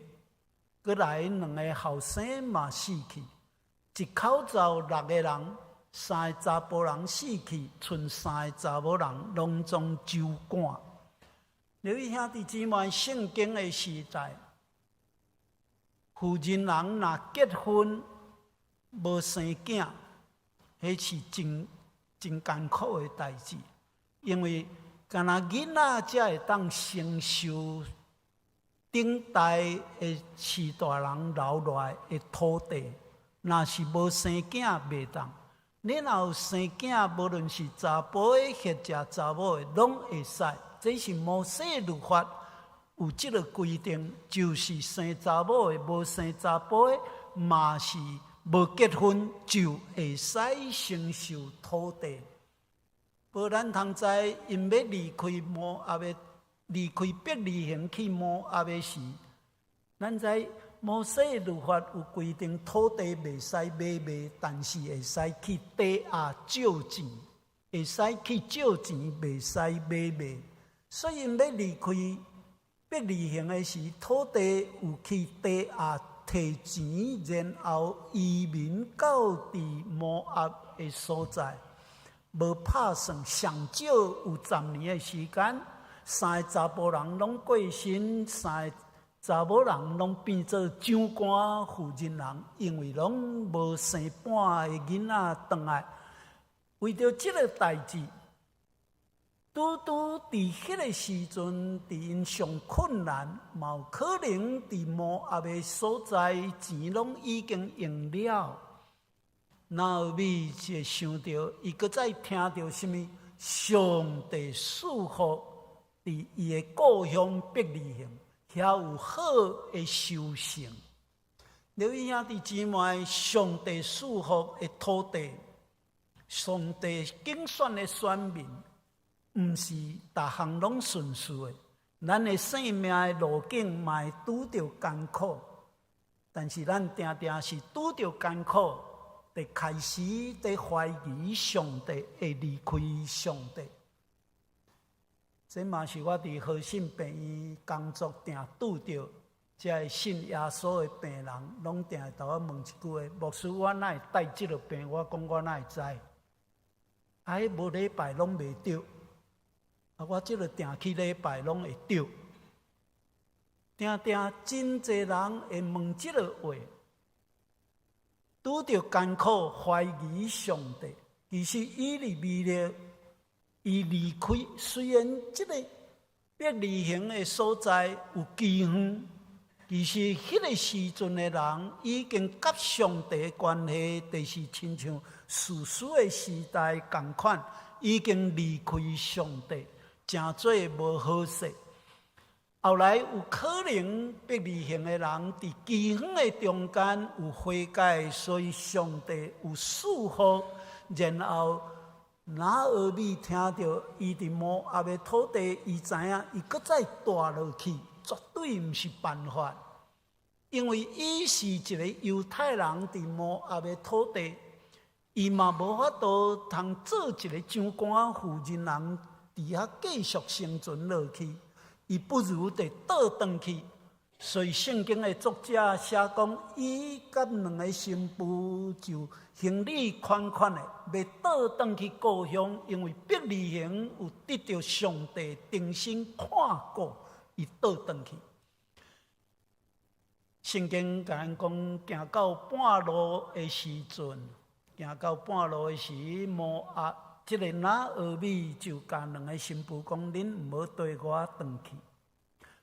閣來兩个後生嘛死去，一口罩六个人，三个查埔人死去，賰三个查某人攏總酒館。留意兄弟姊妹，聖經的時代，婦人人若結婚無生囝，彼是真真艱苦的代誌，因為干焦囡仔才會當承受頂代的序大人留落來的土地。若是無生囝，袂當。你若有生囝，無論是查埔的或者查某的，攏會使。這是摩西律法有這个規定，就是生查某的，無生查埔的，嘛是無結婚就會使承受土地。無咱通知，𪜶欲離開摩押的，離開伯利恆去摩押的時，咱知摩西律法有規定，土地袂使買賣，但是會使去抵押借錢，會使去借錢，袂使買賣。所以𪜶欲離開伯利恆的時，土地有去抵押提錢，然後移民到佇摩押的所在。無拍算，上少有10年的時間，三个查埔人攏過身，三个查某人攏變做長官婦人人，因為攏無生半个囡仔轉來。為著這个代誌，拄拄佇彼个時陣，佇𪜶上困難，嘛有可能佇摩押的所在，錢攏已經用了。拿俄米就想著，伊閣再聽著啥物？上帝賜福佇伊的故鄉伯利恆，遐有好的收成。留意兄弟姊妹，上帝賜福的土地，上帝揀選的選民，毋是逐項攏順遂的。咱的生命的路徑嘛會拄著艱苦，但是咱定定是拄著艱苦，就開始佇懷疑上帝，會離開上帝。這嘛是我佇和信病院工作，定拄著這个信耶穌的病人，攏定會共我問一句話：牧師，我哪會帶這个病？我講我哪會知？啊，彼無禮拜攏袂著，啊，我這个定去禮拜攏會著。定定真濟人會問這个話。拄著艱苦，懷疑上帝。其實以利米勒，伊離開，雖然這個伯利恆的所在有饑荒，其實彼个時陣的人已經佮上帝的關係，就是親像士師的時代仝款，已經離開上帝，誠做無好勢。後來有可能伯利恆的人佇饑荒的中間有悔改，所以上帝有賜福。然後拿俄米聽著伊佇摩押的土地，伊知影伊閣再蹛落去，絕對毋是辦法，因為伊是一个猶太人佇摩押的土地，伊嘛無法度通做一个長官婦人人佇遐繼續生存落去。伊不如得倒轉去，所以聖經的作者寫講，伊佮兩个新婦就行李款款的，欲倒轉去故鄉，因為伯利恆有得著上帝重新看顧，伊倒轉去。聖經共咱講，行到半路的時陣，行到半路的時，摩押這个拿俄米就共兩个新婦講：恁毋好綴我轉去。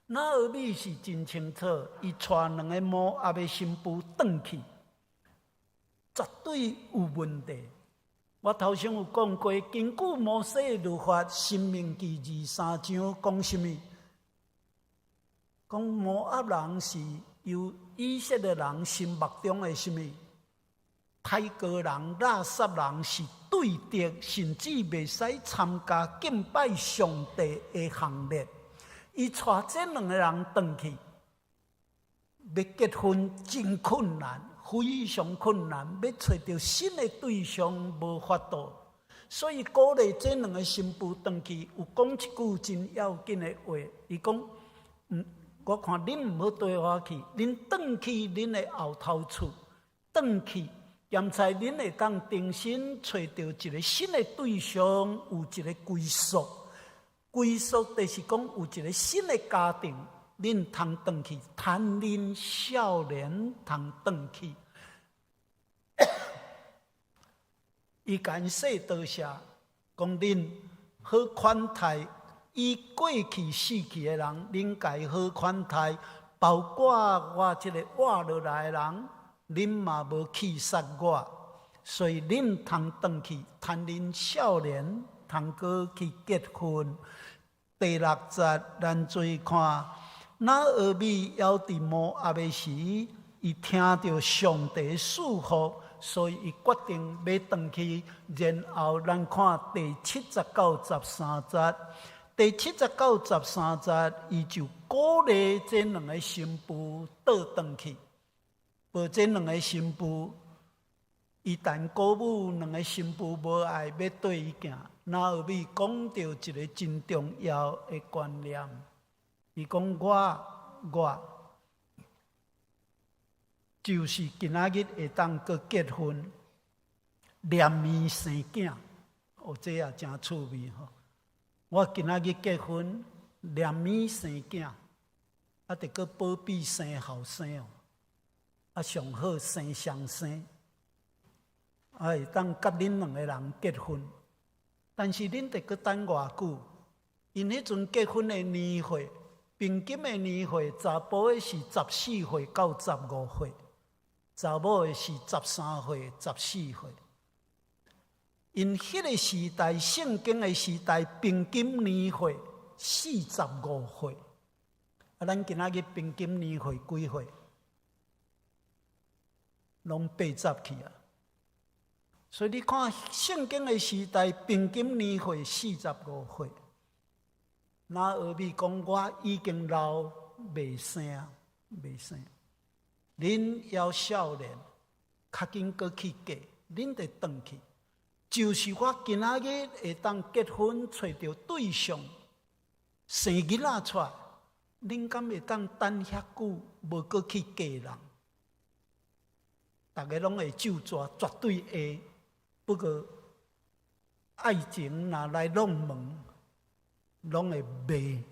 拿俄米是真清楚，伊帶兩个摩押的新婦轉去，絕對有問題。我頭先有講過，根據摩西律法，申命記23章講啥物？講摩押人是由以色列人心目中的啥物？刣哥人、垃圾人是對敵，甚至袂使參加敬拜上帝的行列。伊帶這兩个人轉去，欲結婚真困難，非常困難，欲揣著新的對象無法度。所以鼓勵這兩个新婦轉去，有講一句真要緊的話。伊講：我看恁毋好綴我去，恁轉去恁的後頭厝，轉去。兼且恁會當重新揣著一个新的對象，有一个歸宿。歸宿就是講有一個新的家庭，恁通轉去，趁恁少年通轉去。伊感謝多謝，講恁好款待伊過去死去的人，恁共伊好款待，包括我這个活落來的人，恁嘛無棄殺我，所以恁通轉去，趁恁少年通閣去結婚。第六節，咱注意看，拿俄米猶佇摩押的時，伊聽著上帝賜福，所以伊決定欲轉去。然後咱看第七節到十三節，第七節到十三節，伊就鼓勵這兩个新婦倒轉去。無這兩个新婦，伊但鼓舞兩个新婦無愛欲綴伊行。拿俄米講著一个真重要的觀念，伊講我就是今仔日會當閣結婚，連綿生囝，哦，這也誠趣味吼。我今仔日結婚，連綿生囝，啊，得閣保庇生後生哦。啊，上好生雙生，啊，會當佮恁兩個人結婚，但是恁得閣等偌久？𪜶彼陣結婚的年歲，平均的年歲，查埔的是14歲到15歲，查某的是13歲、14歲。𪜶彼个時代，聖經的時代，平均年歲45歲。啊，咱今仔日平均年歲幾歲？攏80去啊！所以你看聖經的時代，平均年歲45歲。拿俄米講我已經老，袂生，袂生。恁猶少年，較緊閣去嫁，恁得轉去。就是我今仔日會當結婚，揣著對象，生囡仔出來，恁敢會當等遐久，無閣去嫁人？逐个攏會咒詛，絕對會。不過愛情若來弄門，攏會袂。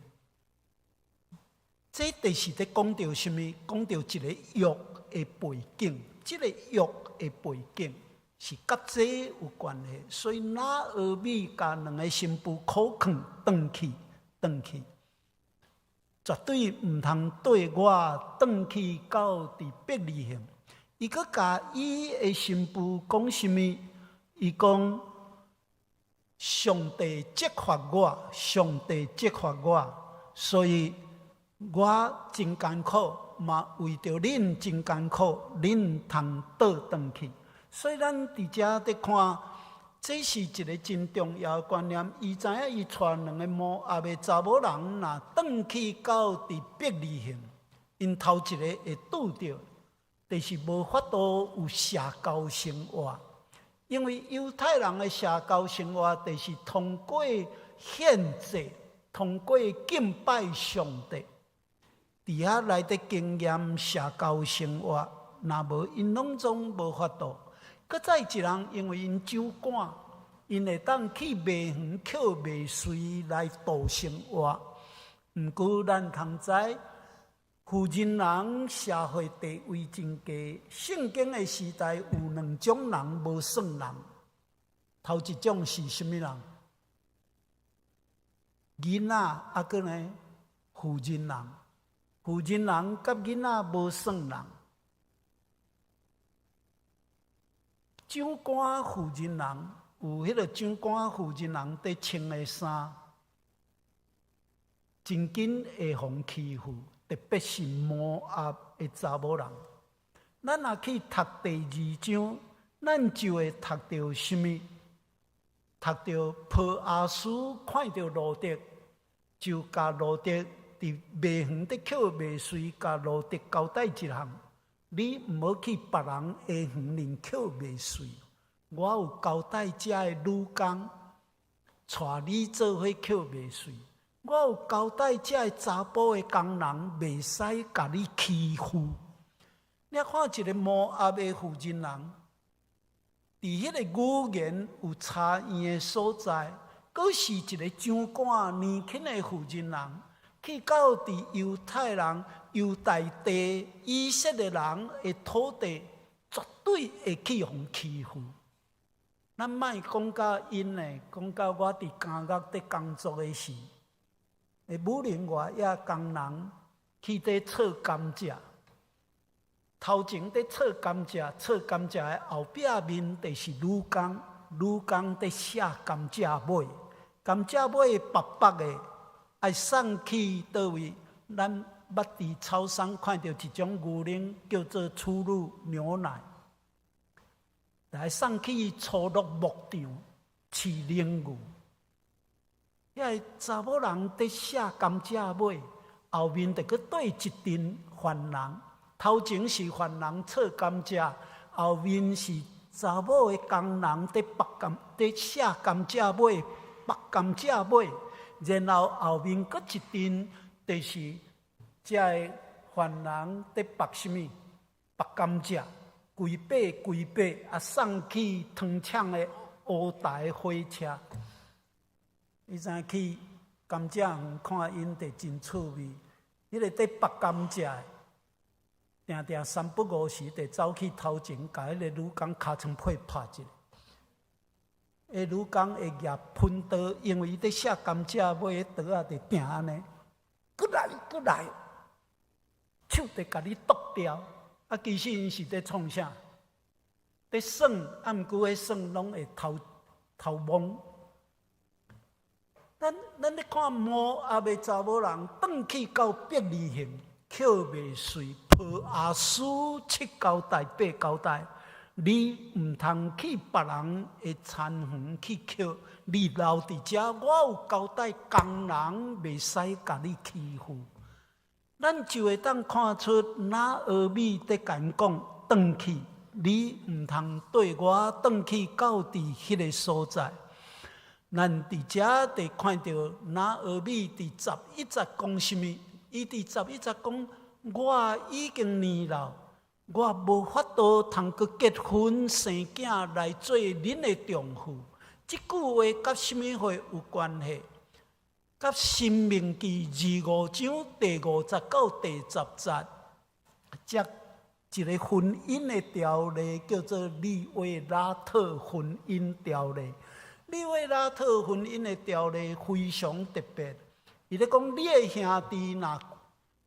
這就是咧講著啥物？講著一個約的背景，這个約的背景是佮這有關係。所以拿俄米共兩个新婦苦勸轉去，轉去，絕對毋通綴我轉去到佇伯利恆。伊閣共伊的新婦講啥物？伊講上帝責罰我，上帝責罰我，所以我真艱苦，嘛為著恁真艱苦，恁通倒轉去。所以咱佇遮佇看，這是一个真重要的觀念。伊知影伊帶兩个摩押的查某人，若轉去到佇伯利恆，𪜶頭一个會拄著。就是無法度有社交生活，因為猶太人的社交生活就是通過獻祭，通過敬拜上帝，佇遐來得經驗社交生活。若無𪜶攏總無法度。閣再一人，因為𪜶酒館，𪜶會當去麥園抾麥穗來度生活。毋過咱通知，婦人人社會地位真低，聖經的時代有兩種人無算人，頭一種是啥物人？囡仔啊，閣呢婦人人，婦人人佮囡仔無算人。長官婦人人有彼个長官婦人人佇穿的衫，真緊會予欺負。特別是摩押的查某人，咱若去讀第二章，咱就會讀著啥物？讀著波阿斯看著路得，就共路得佇麥園佇抾麥穗，共路得交代一項：你毋好去別人的園裡抾麥穗。我有交代遮的女工，帶你做伙抾麥穗。我有交代遮的查埔的工人，袂使共你欺負。你看一个摩押的婦人人，佇彼个語言有差異的所在，閣是一个掌管年輕的負責人，去到佇猶太人、猶大地、以色列人的土地，絕對會去予欺負。咱莫講甲𪜶呢，講到我佇監獄佇工作的時，武林外也工人去佇削甘蔗，頭前佇削甘蔗，削甘蔗的後壁面就是女工，女工佇卸甘蔗尾，甘蔗尾白白的，愛送去佗位？咱捌佇超商看著一種牛奶叫做初乳牛奶，來送去初鹿牧場飼奶牛。遐个查某人佇卸甘蔗尾，後面就閣綴一陣犯人。頭前是犯人削甘蔗，後面是查某的工人佇剝甘，佇卸甘蔗尾，剝甘蔗尾。然後後面閣一陣，就是這个犯人佇剝啥物？剝甘蔗，規塊規塊啊送去糖廠的烏台火車。以前去甘蔗園看𪜶，就真趣味。彼個佇剝甘蔗，定定三不五時，就走去頭前，共彼個女工尻川皮拍一下。彼女工會舉噴刀，因為伊佇卸甘蔗尾，刀仔就定按呢，閣來閣來，手就共你剁掉。啊，其實𪜶是佇創啥？佇耍，啊，毋過彼耍攏會頭頭懵。咱咧看摩押的查某人，轉去到伯利恆，捡麥穗，波阿斯七交代八交代，你毋通去別人的田園去抾，你留佇遮，我有交代工人袂使共你欺負。咱就會當看出拿俄米佇共𪜶講，轉去，你毋通綴我轉去到佇彼个所在。咱佇遮就看著拿俄米佇11節講啥物？伊佇十一節講：我已經年老，我無法度通閣結婚生囝來做恁的丈夫。這句話佮啥物貨有關係？佮申命記25章第5節到第10節，這一个婚姻的條例叫做利未拉特婚姻條例。利未拉特婚姻的條例非常特別，伊咧講你的兄弟若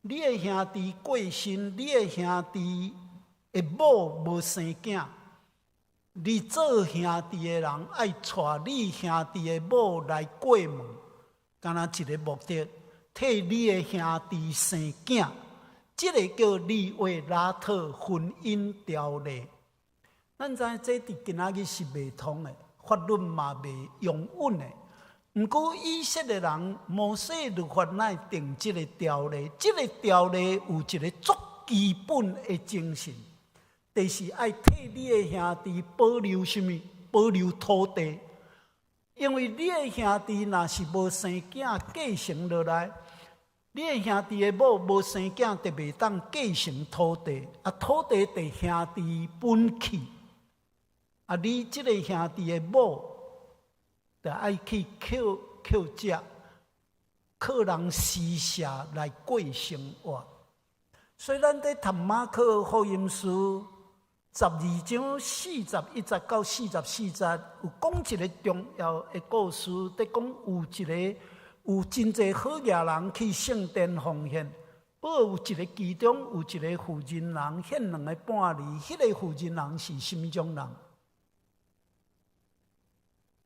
你的兄弟過身，你的兄弟的某無生囝，你做兄弟的人愛娶你兄弟的某來過門，敢若一个目的，替你的兄弟生囝，這个叫利未拉特婚姻條例。咱知這佇今仔日是袂通的。法律嘛袂容允的，毋過以色列人摩西律法乃定這个條例，這个條例有一个足基本的精神，就是愛替你的兄弟保留啥物？保留土地，因為你的兄弟若是無生囝繼承落來，你的兄弟的某無生囝，就袂當繼承土地，啊，土地佇兄弟分去。啊！你這个兄弟的某，就愛去抾抾食，靠人施捨來過生活。所以咱佇讀馬可福音書12章41節到44節，有講一个重要的故事，佇講有一个有真濟好額人去聖殿奉獻，不過有一个其中有一个婦人人獻兩个半厘，彼个婦人人是啥物種人？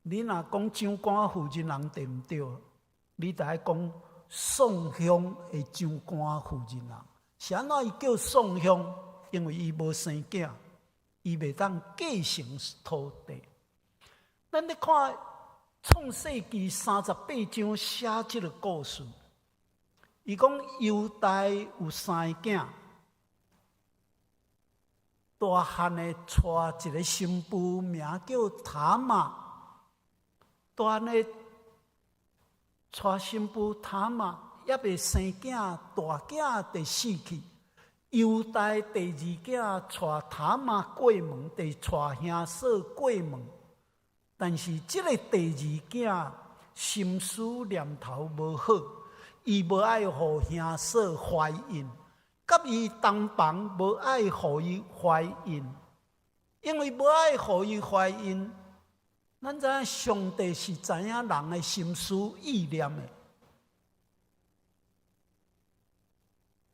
你若講長官負責人對毋對？你著愛講送鄉的長官負責人。是按怎伊叫送鄉？因為伊無生囝，伊袂當繼承土地。咱咧看創世記38章寫這个故事，伊講猶大有三个囝，大漢的娶一个新婦，名叫他瑪。大漢的娶新婦他瑪，猶未生囝，大囝就死去。猶大第二囝帶他瑪過門，第帶兄嫂過門。但是這个第二囝心思念頭無好，伊無愛予兄嫂懷孕，佮伊同房無愛予伊懷孕，因為無愛予伊懷孕，咱知影上帝是知影人的心思意念的。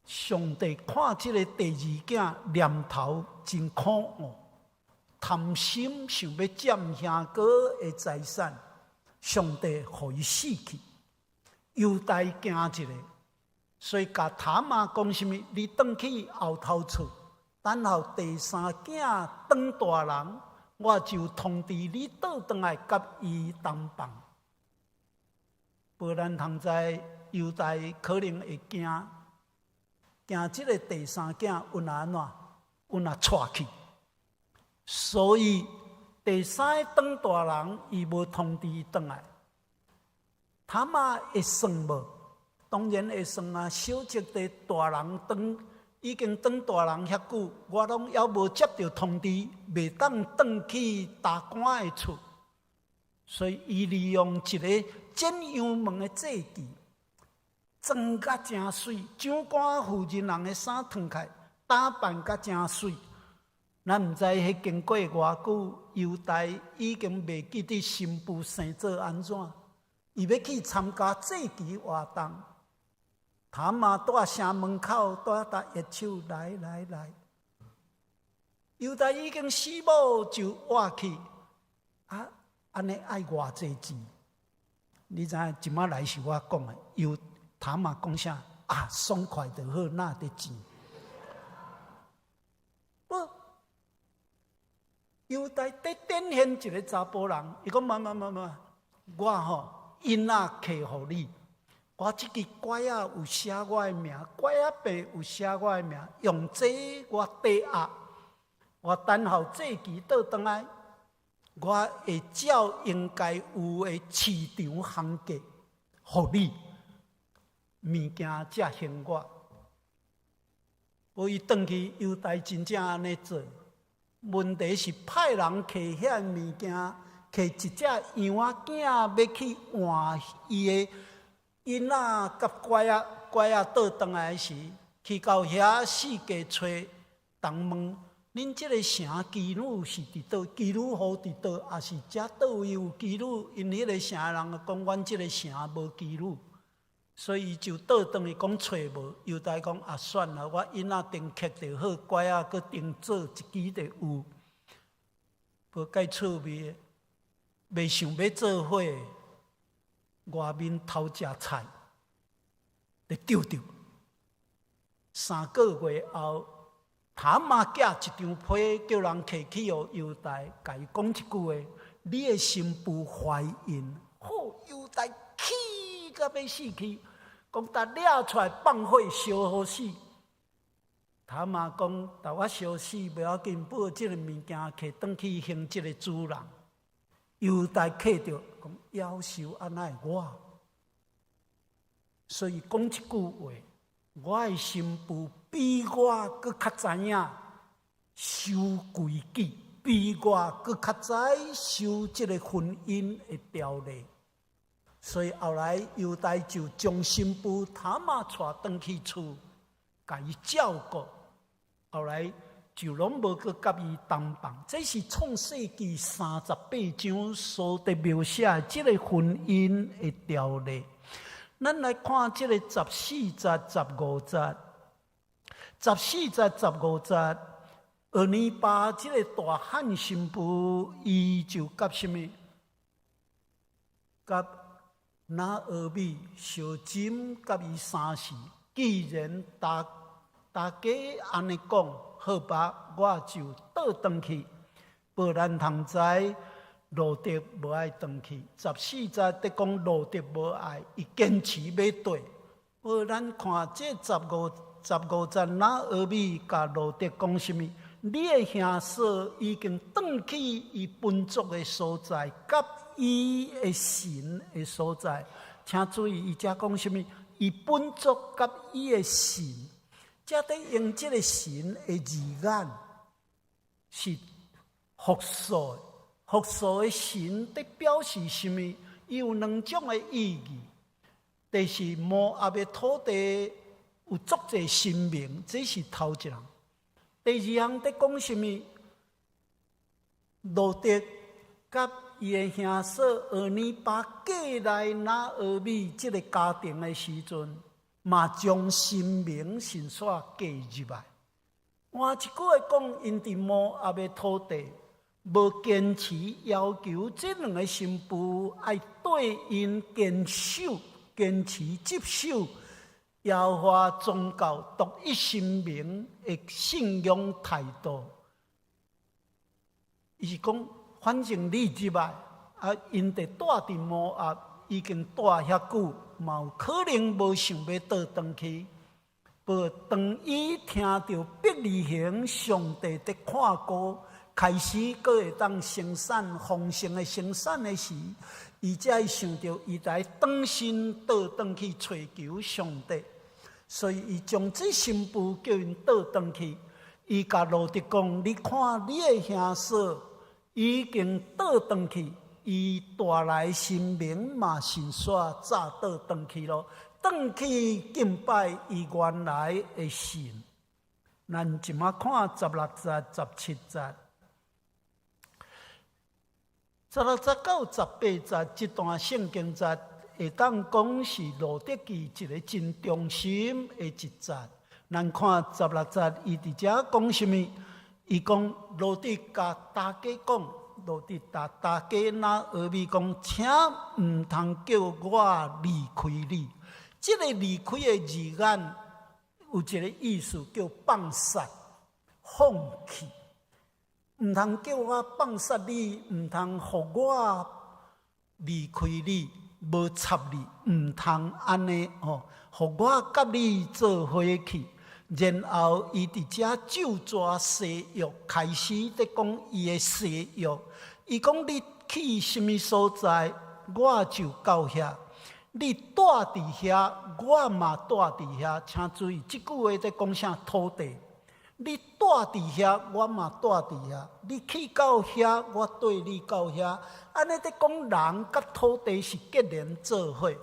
上帝看這个第二囝念頭真可惡，貪心想欲佔兄哥的財產，上帝予伊死去。猶大驚一下，所以共他瑪講啥物？你轉去後頭厝，等候第三囝長大人，我就通知你倒轉來佮伊同房。無咱通知猶大可能會驚，驚這个第三囝有哪按怎，有哪娶去。所以第三个長大人，伊無通知伊轉來。他瑪會算無？當然會算啊！小叔弟大人長，已經長大人遐久，我攏猶無接著通知，袂當轉去大官的厝。所以伊利用一个剪羊毛的祭器，裝甲誠媠，長官夫人人的衫脫開，打扮甲誠媠。咱毋知彼經過偌久，猶大已經袂記得新婦生做按怎，伊欲去參加祭旗活動，他瑪佇城門口佇遐揮手，來來來。猶大已經死某就活去，啊，按呢愛偌濟錢？你知影這馬來是我講的，猶他瑪講啥？啊，爽快就好，哪得錢？無。猶大佇展現一个查埔人，伊講無無無無，我吼囡仔摕予你，我這支拐仔有寫我的名，拐仔柄有寫我的名，用這我抵押，我等候祭旗倒轉來，我會照應該有的市場行價予你，物件才還我。無伊轉去猶大真正按呢做。問題是派人摕遐物件，摕一隻羊仔囝欲去換伊的囡仔佮拐仔，拐仔倒轉來時，去到遐四界揣人問：恁這个城妓女是佇佗？妓女戶佇佗？抑是遮佗位有妓女？𪜶彼个城的人講，阮這个城無妓女，所以伊就倒轉去講揣無。猶大講啊，算啦，我囡仔定摕就好，拐仔閣定做一支就有。無蓋趣味，袂想欲做伙，外面偷食菜，就著著。3個月後，他瑪寄一張批，叫人摕去予猶大，共伊講一句話：你的新婦懷孕。好，猶大氣甲欲死去，講共掠出來放火燒予死。他瑪講，共我燒死無要緊，不過這个物件摕轉去還這个主人。猶大氣著講，夭壽按怎會我？所以講一句話，我的新婦比我閣較知影守規矩，比我閣較知守這个婚姻的條例。所以後來猶大就將新婦他瑪帶轉去厝，共伊照顧。後來就攏無閣佮伊同房。這是創世記38章所佇描寫的這个婚姻的條例。咱來看這个14節、15節，14節、15節，俄尼拔這个大漢新婦，伊就佮啥物？佮拿俄米相針佮伊相認。既然大家按呢講，好吧，我就倒轉去。無咱通知路得無愛轉去。14節佇講路得無愛，伊堅持欲綴。無咱看這15節，拿俄米共路得講啥物？你的兄嫂已經轉去伊本族的所在，佮伊的神的所在。請注意，伊遮講啥物？伊本族佮伊的神。這咧用這个神的字眼是複數，複數的神佇表示啥物？伊有兩種的意義。就是摩押的土地有足濟神明，這是頭一項。第二項佇講啥物？路得佮伊的兄嫂俄尼巴過來拿俄米這个家庭的時陣，嘛將神明順紲加入來。換一句話講，𪜶佇摩押的土地無堅持要求這兩个新婦愛對𪜶堅守、堅持執守耶和華宗教獨一神明的信仰態度。伊是講，反正你入來，啊，𪜶佇蹛佇摩押已經蹛遐久，嘛有可能無想欲倒轉去。不過當伊聽著伯利恆上帝佇看顧，開始閣會當生產豐盛的生產的時，伊才會想著伊來轉身倒轉去揣求上帝。所以伊將這新婦叫𪜶倒轉去，伊共路得講：你看你的兄嫂已經倒轉去，伊帶來神明嘛順紲早倒轉去囉，轉去敬拜伊原來的神。咱這馬看16節、17節，16節到18節這段聖經節，會當講是路得記一个真中心的一節。咱看十六節，伊佇遮講啥物？伊講路得共大家講，路得共大家拿俄米講，請毋通叫我離開你。這个離開的字眼有一个意思叫放殺、放棄。毋通叫我放殺你，毋通予我離開你，無插你，毋通按呢吼，予我佮你做伙去。然後伊佇遮咒詛誓約，開始佇講伊的誓約。伊講你去啥物所在，我就到遐；你蹛佇遐，我嘛蹛佇遐。請注意，這句話佇講啥土地？你蹛佇遐，我嘛蹛佇遐。你去到遐，我綴你到遐。按呢佇講人佮土地是結連做伙。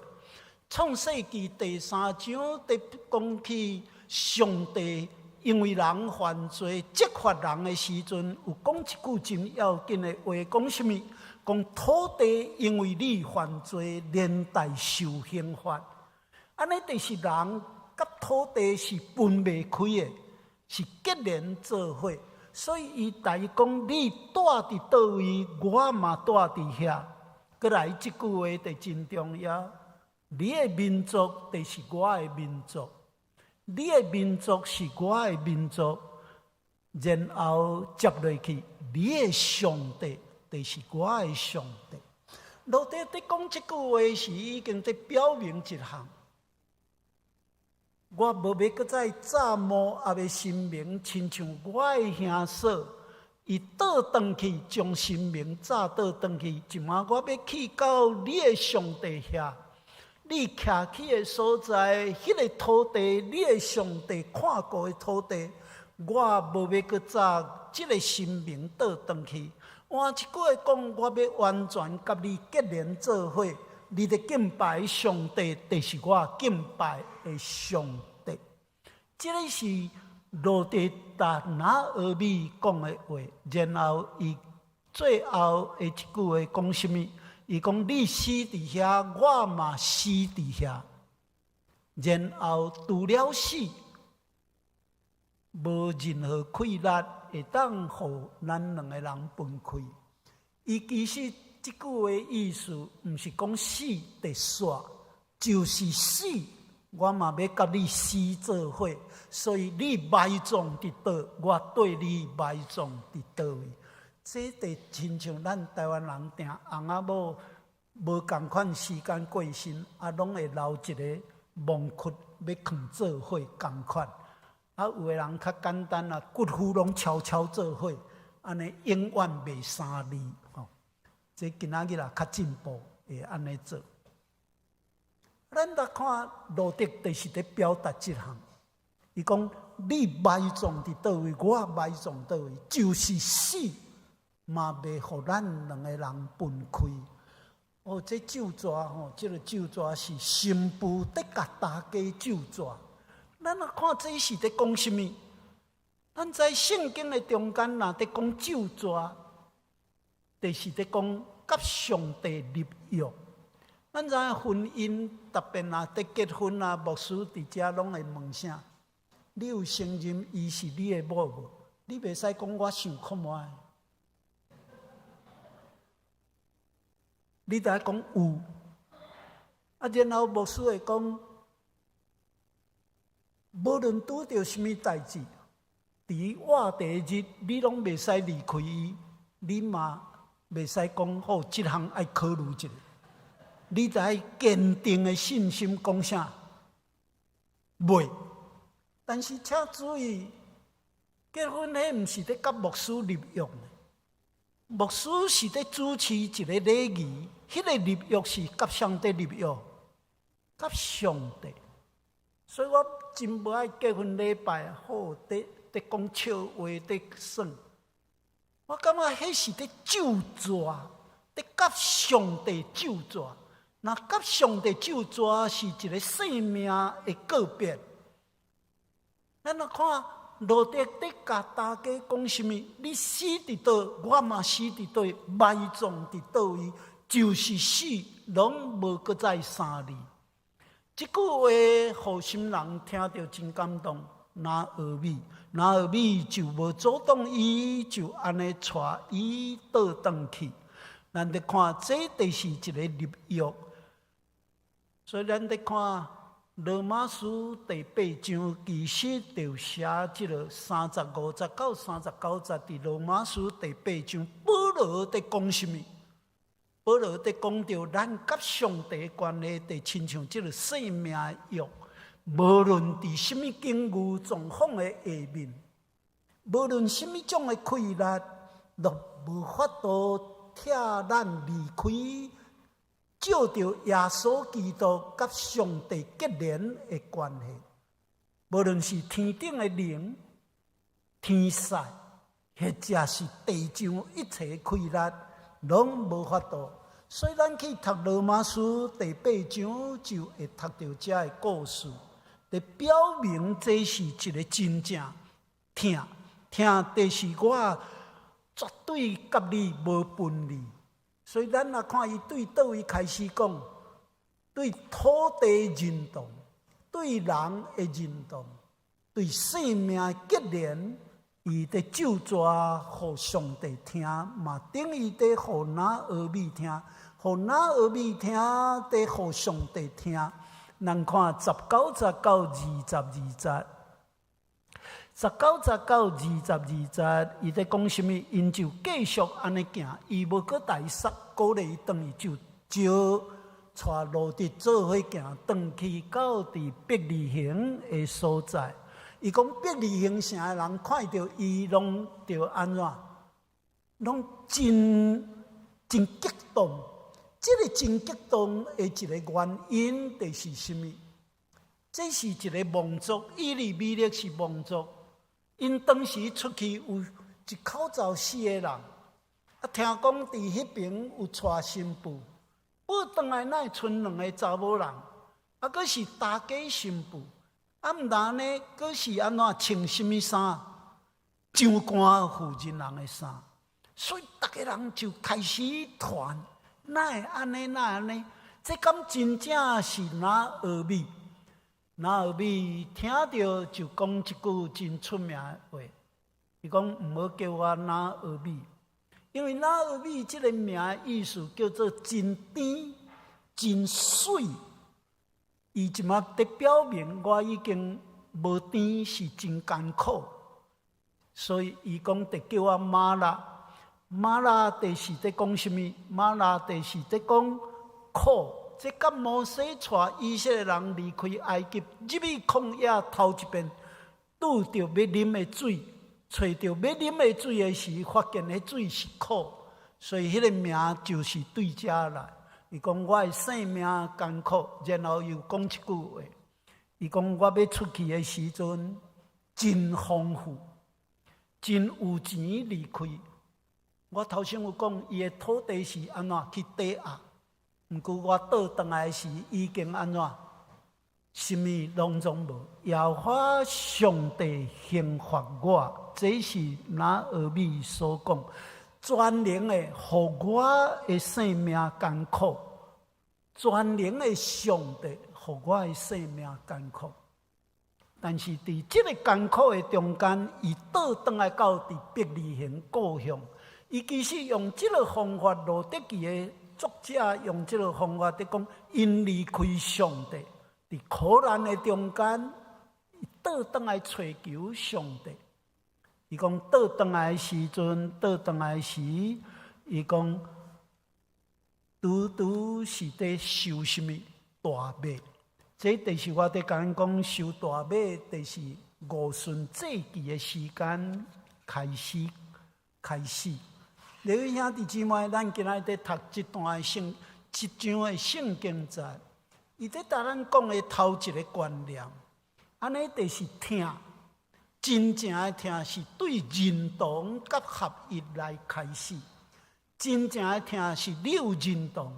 創世記第三章佇講起上帝因為人犯罪責罰人的時陣，有講一句真要緊的話，講啥物？講土地因為你犯罪，連帶受刑罰。按呢就是人佮土地是分袂開的，是結連做伙。所以伊共伊講，你蹛佇佗位，我嘛蹛佇遐。閣來這句話就真重要。你的民族就是我的民族，你的民族是我的民族，然後接落去，你的上帝就是我的上帝。路得佇講這句話時，已經佇表明一項，我無欲閣再紮摩押的神明，親像我的兄嫂，伊倒轉去將神明早倒轉去，這馬我欲去到你的上帝遐。你徛起的所在，彼个土地，你的上帝看顧的土地，我無欲閣再這个神明倒轉去。換一句話講，我欲完全佮你結連做伙，你佇敬拜上帝，就是我敬拜的上帝。這个是路得共拿俄米講的話，然後伊最後的一句話講啥物？伊講你死佇遐，我嘛死佇遐。然後除了死，無任何氣力會當予咱兩个人分開。伊其實這句話意思，毋是講死就煞，就是死，我嘛欲佮你死做伙。所以你埋葬佇佗，我綴你埋葬佇佗位。這就親像咱台灣人訂翁仔某無仝款時間過身，啊，攏會留一个墓窟欲囥做伙仝款。啊，有的人較簡單啊，骨灰攏悄悄做伙，按呢永遠袂三字吼。這今仔日啦較進步，會按呢做。咱來看路得就是佇表達這項，伊伊講你埋葬佇佗位，我埋葬佗位，就是死嘛袂予咱兩个人分開。哦，這咒詛吼，這个咒詛是新婦佇共大家咒詛。咱若看這是佇講啥物？咱在聖經的中間，若佇講咒詛，就是佇講佮上帝立約。咱知影婚姻特別若佇結婚啊，牧師佇遮攏會問啥？你有承認伊是你的某無？你袂使講我想看覓。你著愛講有。啊，然後牧師會講，無論拄著啥物代誌，佇活第日，你攏袂使離開伊，你嘛袂使講好，這項愛考慮一下。你著愛堅定的信心講啥？袂。但是請注意，結婚彼毋是佇佮牧師立約。牧師是佇主持一个禮儀，彼个立約是佮上帝立約，佮上帝。所以我真無愛結婚禮拜，好佇佇講笑話，佇耍。我感覺彼是佇咒詛，佇佮上帝咒詛。若佮上帝咒詛是一个生命的告別。咱若看羅得佇共大家講啥物？你死佇佗，我嘛死佇佗，埋葬佇佗位，就是死，攏無閣再相離。這句話，予新人聽著真感動。拿俄米，拿俄米就無阻擋伊，就按呢帶伊倒轉去。咱佇看，這就是一个立約。所以咱佇看羅馬書第八章，其實就寫這个35節到39節。佇羅馬書第八章，保羅佇講啥物？保羅佇講著咱佮上帝關係，就親像這个生命的約，無論佇啥物境遇狀況的下面，無論啥物種的氣力，都無法度拆咱離開。藉著耶穌基督佮上帝結連的關係，無論是天頂的靈、天使，或者是地上一切氣力，攏無法度。所以，咱去讀羅馬書第八章，就會讀著這个故事，佇表明這是一个真正疼，疼，就是我絕對佮你無分離。所以，咱若看伊對佗位開始講，對土地認同，對人的認同，對生命結連，伊佇咒詛予上帝聽，嘛等於佇予拿俄米聽，予拿俄米聽，佇予上帝聽。咱看19節到22節。19節到22節，伊佇講啥物？𪜶就繼續按呢行，伊無閣帶煞鼓勵伊轉去，就招帶羅得做伙行，轉去到佇伯利恆的所在。伊講伯利恆城的人看著伊，攏著按怎？攏真真激動。這个真激動的一个原因，就是啥物？這是一个望族，以利米勒是望族。𪜶當時出去有一口罩四个人，啊，聽講佇彼爿有娶新婦，報轉來哪會賰兩个查某人，啊，閣是大家新婦，啊，毋但呢，閣是按怎穿啥物衫？長官婦人人的衫，所以逐个人就開始傳，哪會按呢？哪會按呢？這敢真正是拿俄米？拿俄米聽著就講一句真出名的話，伊講毋好叫我拿俄米，因為拿俄米這个名的意思叫做真甜、真媠。伊這馬佇表明我已經無甜，是真艱苦，所以伊講得叫我瑪拉。瑪拉就是佇講啥物？瑪拉就是佇講苦。這佮摩西帶以色列人離開埃及，入去曠野頭一遍，拄著欲啉的水，揣著欲啉的水的時，發現彼水是苦，所以彼个名就是對這來。伊講我的生命艱苦，然後又講一句話，伊講我欲出去的時陣，真豐富，真有錢離開。我頭先有講，伊的土地是按怎去抵押？毋過我倒轉來時已經按怎？啥物攏總無。耶和華上帝刑罰我，這是拿俄米所講，全能的予我的性命艱苦，全能的上帝予我的性命艱苦。但是佇這个艱苦的中間，伊倒轉來到佇伯利恆故鄉，伊其實用這个方法，路得記的作者用這个方法佇講，𪜶離開上帝，佇苦難的中間，伊倒轉來揣求上帝。伊講倒轉來時陣，倒轉來時，伊講拄拄是佇收啥物大麥。這就是我佇共𪜶講收大麥，就是五旬節期的時間開始開始。各位兄弟姊妹，咱今仔日佇讀這段的聖，這章的聖經節，伊佇共咱講的頭一个觀念，按呢就是疼，真正的疼是對認同佮合一來開始。真正的疼是你有認同，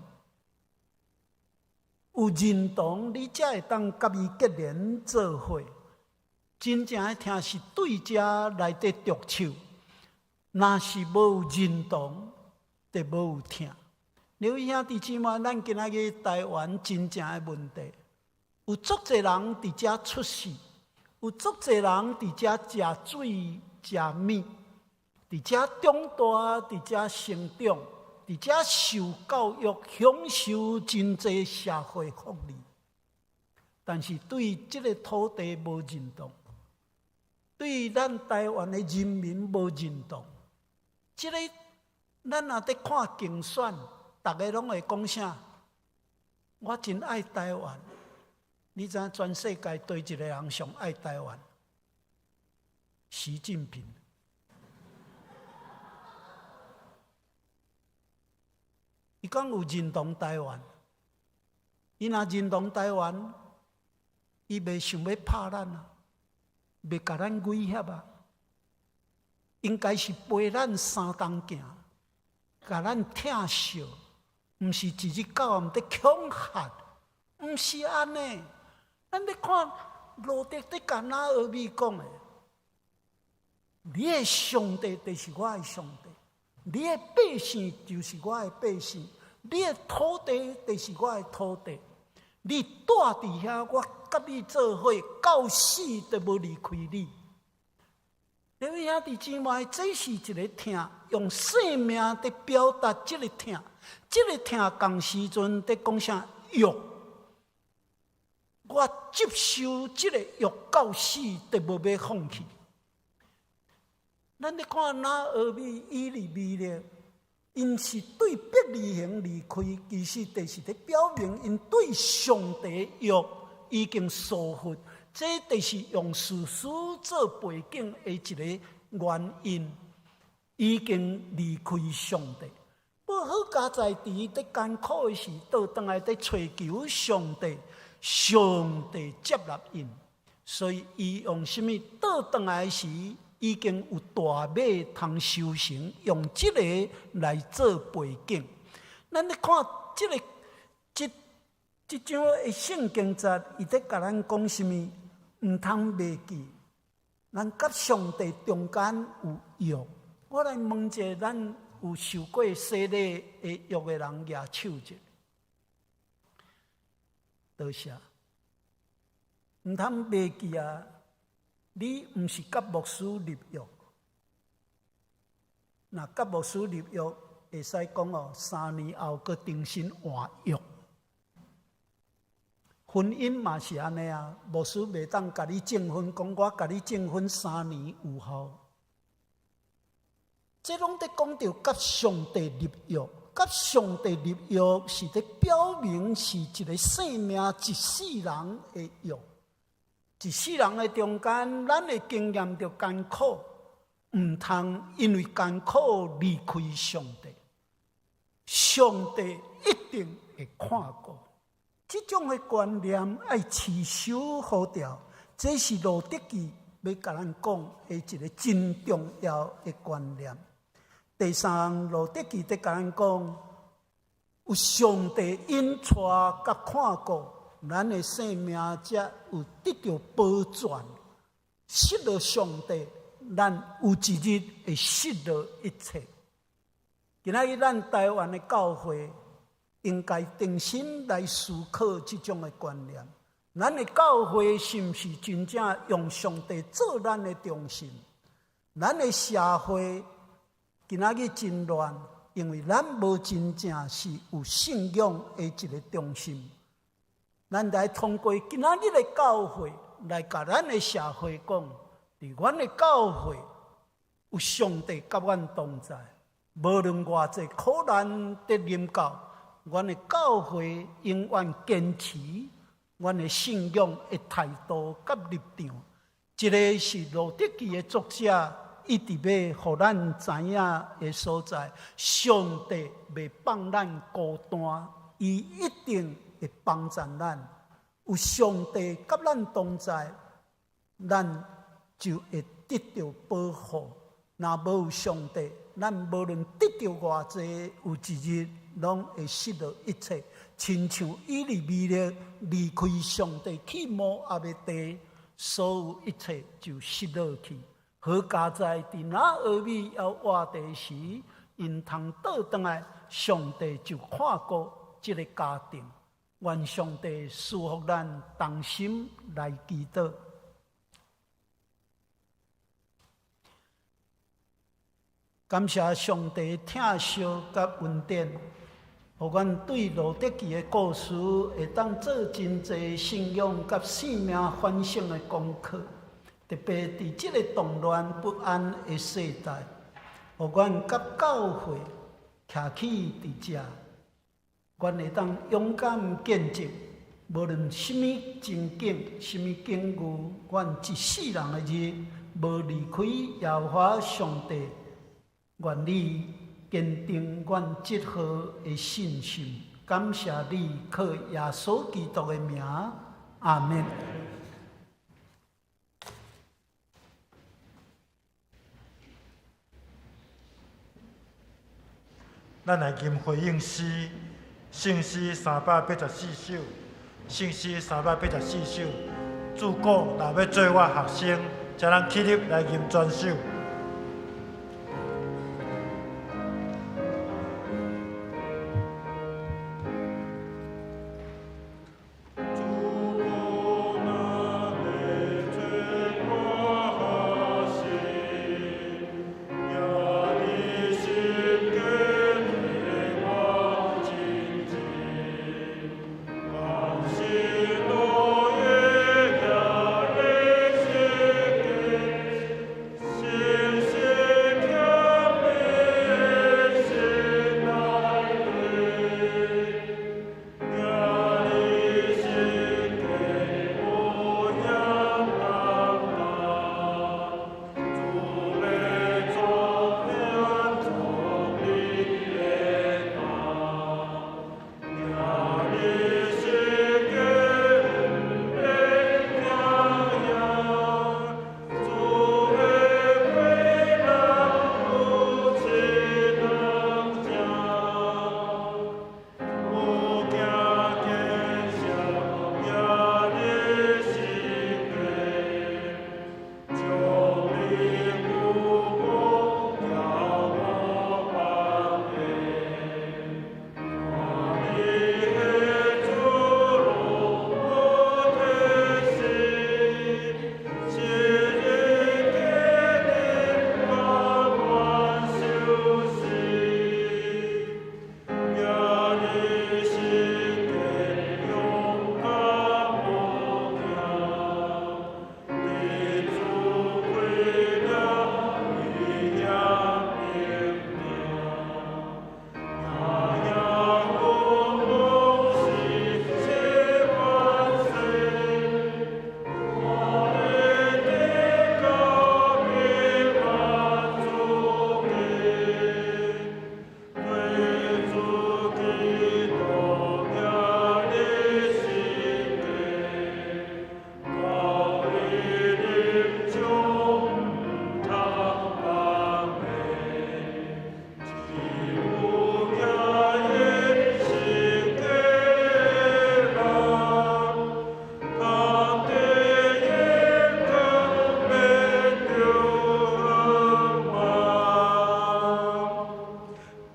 有認同，你才會當佮伊結連做伙。真正的疼是對這來佇著手，若是無認同，就無有疼。各位兄弟姊妹，咱今仔日台灣真正的問題，有足濟人佇遮出世，有足濟人佇遮食水、食物，佇遮長大，佇遮成長，佇遮受教育，享受真濟社會福利，但是對這个土地無認同，對咱台灣的人民無認同。這个咱若佇看競選，逐个攏會講啥？我真愛台灣。你知影全世界佗一个人上愛台灣？習近平。伊講有認同台灣，伊若認同台灣，伊袂想欲拍咱啊，袂共咱威脅啊，應該是陪咱相同行，共咱疼惜，毋是一日到晚佇恐嚇，毋是按呢。咱咧看路得佇共拿俄米講的，你的上帝就是我的上帝。你的百姓就是我的百姓，你的土地就是我的土地。你住佇遐，我佮你做伙，到死都無離開你。各位兄弟姊妹，這是一个疼，用生命佇表達這个疼。這个疼仝時陣佇講啥約？我接受這个約到死都無欲放棄。咱咧看拿俄米、以利米勒，𪜶是對伯利恆離開，其實就是佇表明𪜶對上帝約已經疏忽，這就是用事實做背景的一个原因，已經離開上帝。不過好佳哉佇佇艱苦的時，倒轉來佇揣求上帝，上帝接納𪜶，所以伊用啥物倒轉來時，已經有大麥通收成，用這個來做背景。咱咧看這个這這章的聖經節，伊佇共咱講啥物？毋通袂記，咱佮上帝中間有約。我來問一下，咱有受過洗禮的約的人舉手者，多謝。毋通袂記啊！你毋是佮牧師立約，若佮牧師立約，會使講哦，3年後閣重新換約。婚姻嘛是按呢啊，牧師袂當共你證婚，講我共你證婚三年有效。這攏佇講著佮上帝立約，佮上帝立約是佇表明是一个生命一世人的約。一世人的中間，咱會經驗著艱苦，毋通因為艱苦離開上帝。上帝一定會看顧。這種的觀念愛持守好著，這是路得記欲共咱講的一个真重要的觀念。第三，路得記佇共咱講，有上帝引帶佮看顧，咱的生命才有得著保全。失落上帝，咱有一日會失落一切。今仔日咱台灣的教會應該重新來思考這種的觀念。咱的教會是毋是真正用上帝做咱的中心？咱的社會今仔日真亂，因為咱無真正是有信仰的一个中心。咱來通過今仔日的教會來共咱的社會講，佇阮的教會有上帝佮阮同在，無論偌濟苦難的臨到，阮的教會永遠堅持阮的信仰的態度佮立場。這个是路得記的作者一直欲予咱知影的所在。上帝袂放咱孤單，伊一定會幫助咱。有上帝佮咱同在，咱就會得著保護。若無上帝，咱無論得著偌濟，有一日攏會失落一切。親像以利米勒離開上帝去摩押的地，所有一切就失落去。好佳哉佇拿俄米猶活著時，𪜶通倒轉來，上帝就看顧這个家庭。願上帝賜福咱同心來祈禱。感謝上帝疼惜佮恩典，予阮對路得記的故事會當做真濟信仰佮生命反省的功課。特別佇這个動亂不安的世代，予阮佮教會徛起佇遮，阮會當勇敢見證，無論啥物情景、啥物境遇，阮一世人的日無離開耶和華上帝。願你堅定阮這號的信心，感謝你靠耶穌基督的名，阿們。咱來吟回應詩，聖詩384首，聖詩384首。主顧若欲做我學生，請咱起立來吟全首。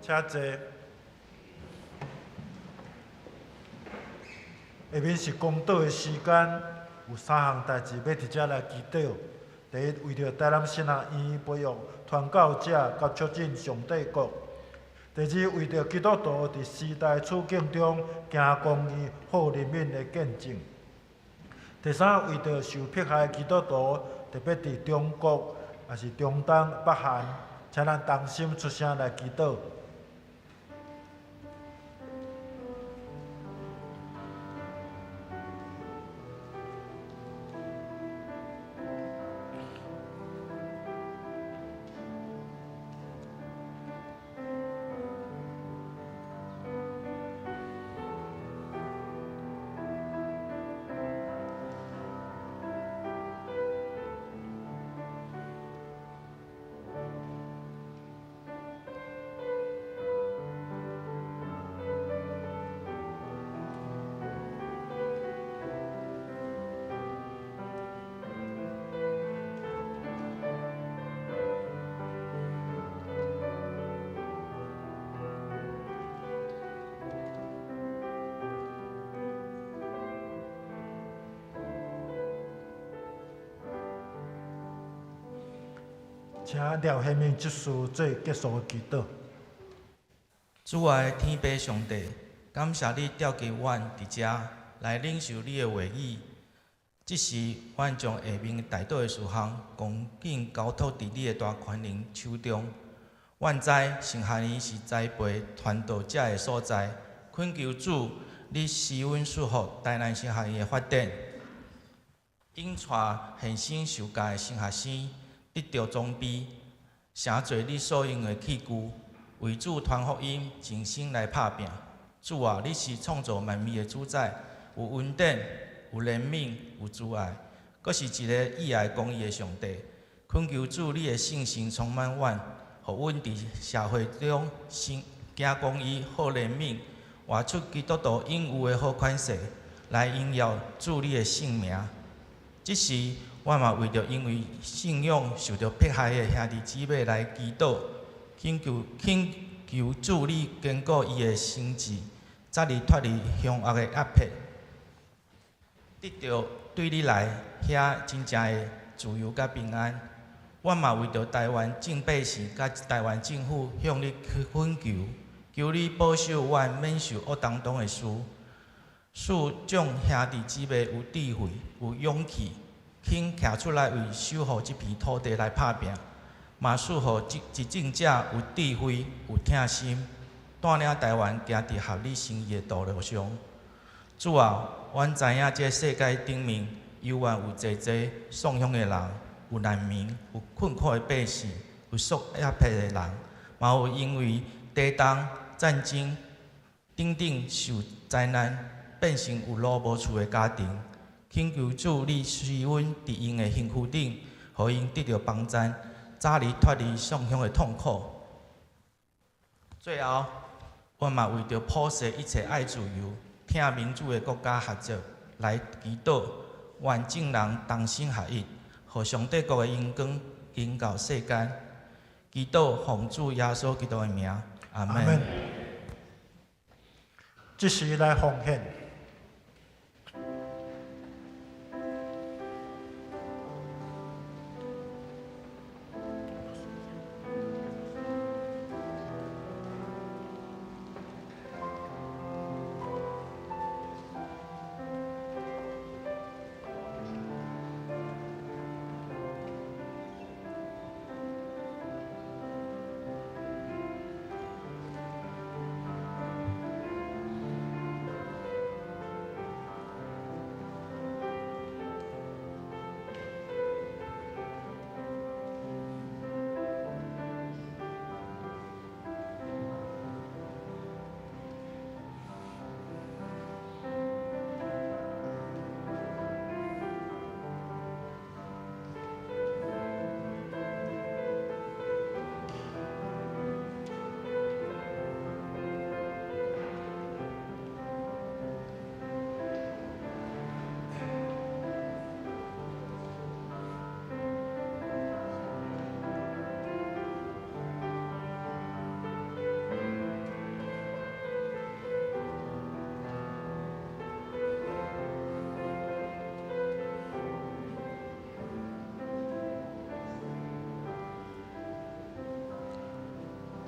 請坐。下面是公禱的時間，有三項代誌欲佇遮來祈禱。第一，為著台南神學院培育傳教者，佮促進上帝國；第二，為著基督徒佇時代處境中行公義、好憐憫的見證；第三，為著受迫害的基督徒，特別佇中國，抑是中東、北韓，請咱同心出聲來祈禱。請廖顯明執事做結束的祈禱。主愛的天父上帝，感謝你召集阮佇遮來領受你的話語。這時，阮將下面代禱的事項恭敬交託佇你的大權能手中。阮知神學院是栽培傳道者的所在，懇求主，你施恩賜福台南神學院的發展，引帶現身受教的神學生得著裝備，成做你所用的器具，為主傳福音，盡心來拍拚。主啊，你是創造萬物的主宰，有恩典，有憐憫，有慈愛，閣是一个以愛公義的上帝。懇求主，你的聖神充滿阮，予阮佇社會中行公義、好憐憫，活出基督徒應有的好款勢，來榮耀主你的聖名。這時，我嘛為著因為信仰受著迫害的兄弟姊妹來祈禱，懇求主你堅固伊的心志，早日脫離兇惡的壓迫，得著對你來遐真正的自由佮平安。我嘛為著台灣眾百姓佮台灣政府向你懇求，求你保守阮免受惡當中的事，使眾兄弟姊妹有智慧、有勇氣，肯徛出來為守護這片土地來拍拚，嘛賜予執政者有智慧、有疼心，帶領台灣行佇合你心意的道路上。主啊，阮知影這世界頂面猶原有濟濟喪鄉的人，有難民，有困苦的百姓，有受壓迫的人，嘛有因為地動、戰爭等等受災難，變成有路無厝的家庭。懇求主，你施恩佇𪜶的身軀頂，予𪜶得著幫贊，早日脫離喪鄉的痛苦。最後，我嘛為著普世一切愛自由、疼民主的國家合作來祈禱，願眾人同心合一，予上帝國的榮光臨到世間。祈禱奉主耶穌基督的名，阿們。這時來奉獻。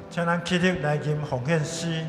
請咱起立來吟奉獻詩。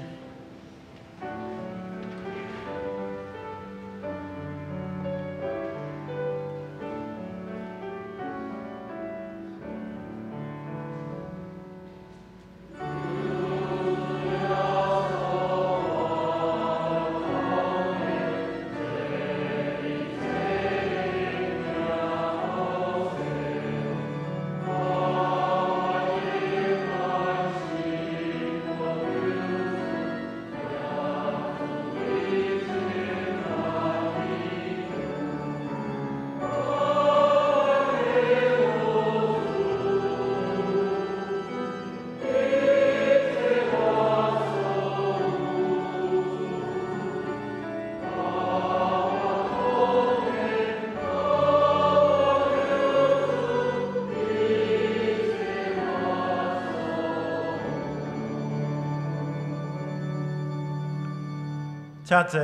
請坐。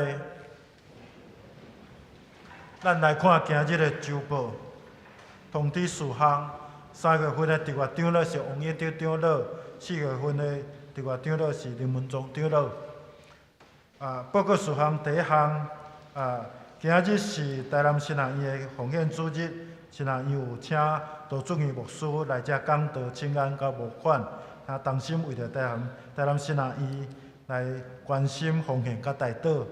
咱來看今日的週報通知事項。3月份的特別長老是王英德長老，4月份的特別長老是林文忠長老。報告事項第一項，今日是台南神學院的奉獻主日，神學院有請杜主任牧師來遮講道、請安佮募款，他同心為著台南神學院來關心奉獻佮代禱。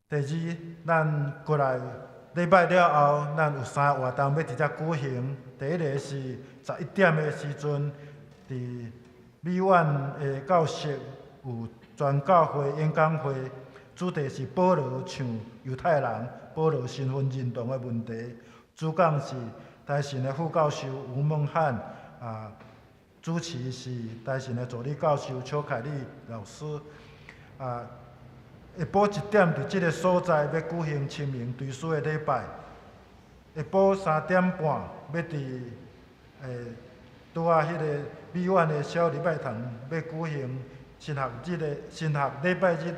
第二，咱過來禮拜了後，咱有三個活動欲佇遮舉行。第一个是11點的時陣，佇美苑的教室有全教會演講會，主題是保羅像猶太人，保羅身份認同的問題。主講是台神的副教授吳孟漢，主持是台神的助理教授邱凱麗老師。下晡1點佇這个所在欲舉行清明追思的禮拜。下晡3點半欲佇拄仔彼个美苑的小禮拜堂欲舉行神學日的神學禮拜日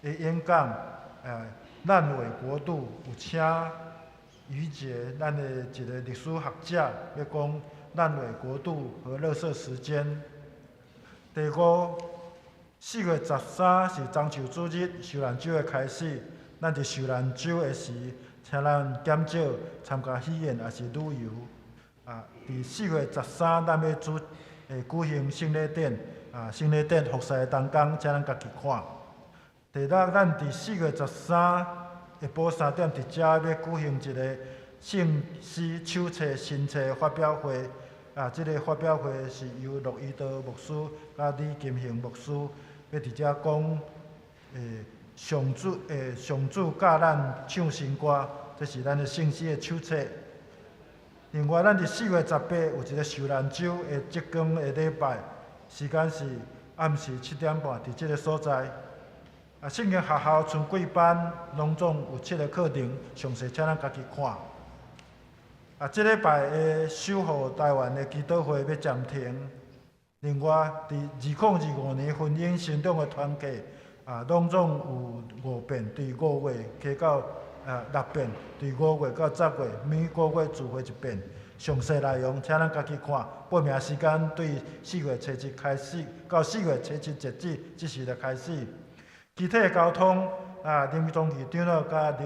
的演講。爛尾國度有請余杰，咱的一个歷史學者欲講爛尾國度和垃圾時間。第五，4月13是中秋主日，受難週的開始。咱佇受難週的時，請咱減少參加喜宴，抑是旅遊。佇4月13，咱欲舉行聖禮典。聖禮典服侍同工，請咱家己看。第六，咱佇4月13下晡3點，佇遮欲舉行一个聖詩手冊新冊發表會。這个發表會是由陸一德牧師佮李金興牧師欲佇遮講，上主教咱唱新歌，這是咱的聖詩的手冊。另外，咱佇4月18有一个受難週的職工的禮拜，時間是暗時7點半，佇這个所在。聖經學校春季班攏總有7个課程，詳細請咱家己看。這禮拜的守護台灣的祈禱會欲暫停。另外，佇2025年婚姻成長的團契，攏總有5遍，佇5月加到6遍，佇5月到10月，每個月聚會1遍。詳細內容請咱家己看。報名時間對4月初7開始，到4月初7截止，這時就開始。其他的交通，林宗義長老佮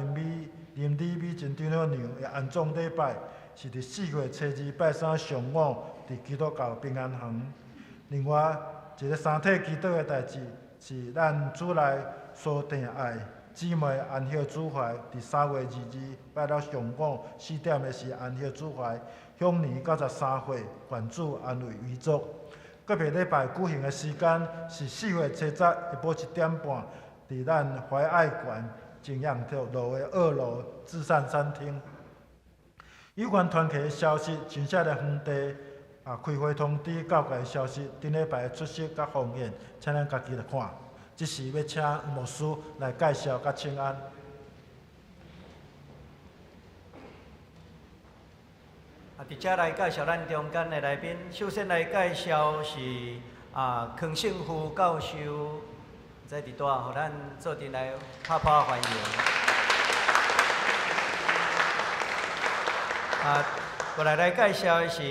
林李美珍長老娘的安葬禮拜，是佇4月初2拜三上午，佇基督教平安園。另外，一个三體祈禱的代誌，是咱主內蘇定愛姊妹安息主懷，佇3月22拜六上午4點的時安息主懷，享年93歲，願主安慰遺族。個別禮拜舉行的時間是4月初7下晡1點半，佇咱懷愛館靜養路的2樓至善餐廳。有關團契的消息，真少的園地開會通知教界的消息，頂禮拜出席佮奉獻，請咱家己來看。這時欲請牧師來介紹佮請安。佇遮來介紹咱中間的來賓，首先來介紹是康勝夫教授，在佇帶，予咱做陣來拍拍歡迎。過來來介紹的是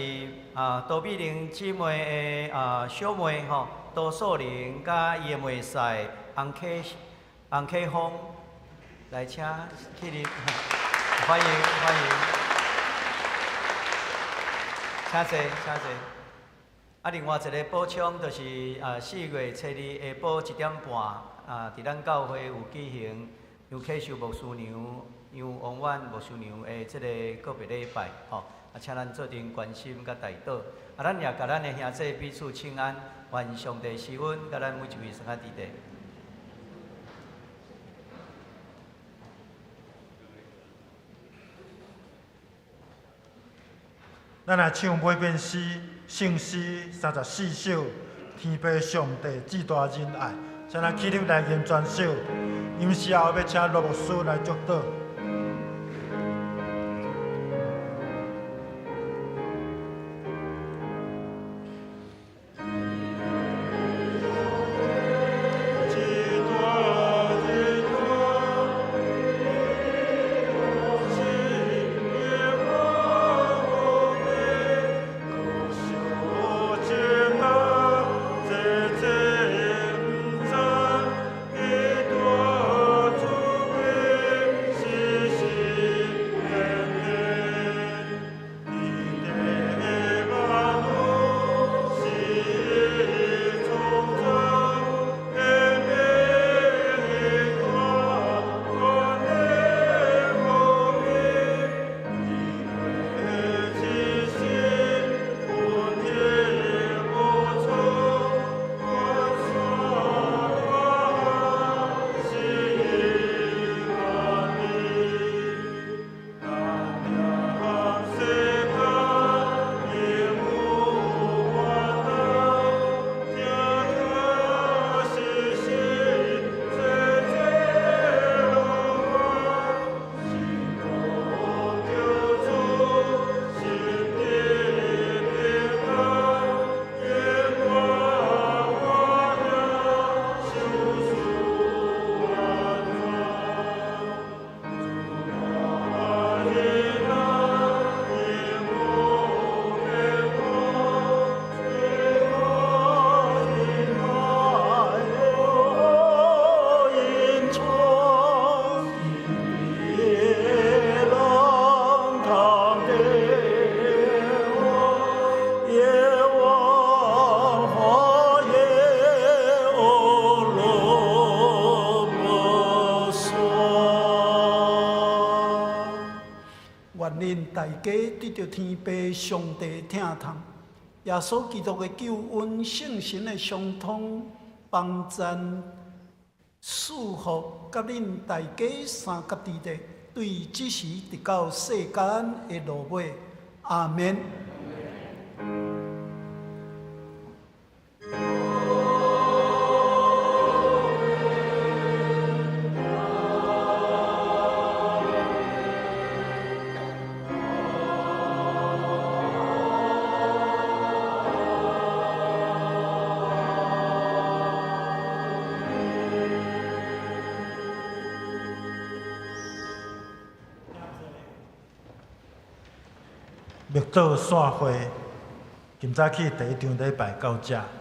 杜美玲姊妹的小妹吼，杜素玲佮伊的妹婿洪啟洪啟峰，來請起立，歡迎歡迎，請坐請坐。另外一個補充就是4月初2下晡1點半，佇咱教會有舉行楊啟秀牧師娘、楊王婉牧師娘的這個告別禮拜，吼。請咱做陣關心佮代禱。咱也共咱的兄弟彼此請安，願上帝施恩，佮咱每一位相佮佇咧。咱來唱每遍詩，聖詩34首，天父上帝至大仁愛。請咱起立來吟全首，吟詩後欲請羅牧師來祝禱。大家得著天父上帝疼痛，耶穌基督的救恩、聖神的相通、幫贊、賜福，佮恁大家三甲佇咧，對這時直到世間的落尾，阿們。默禱散會，今早起第一場禮拜到這。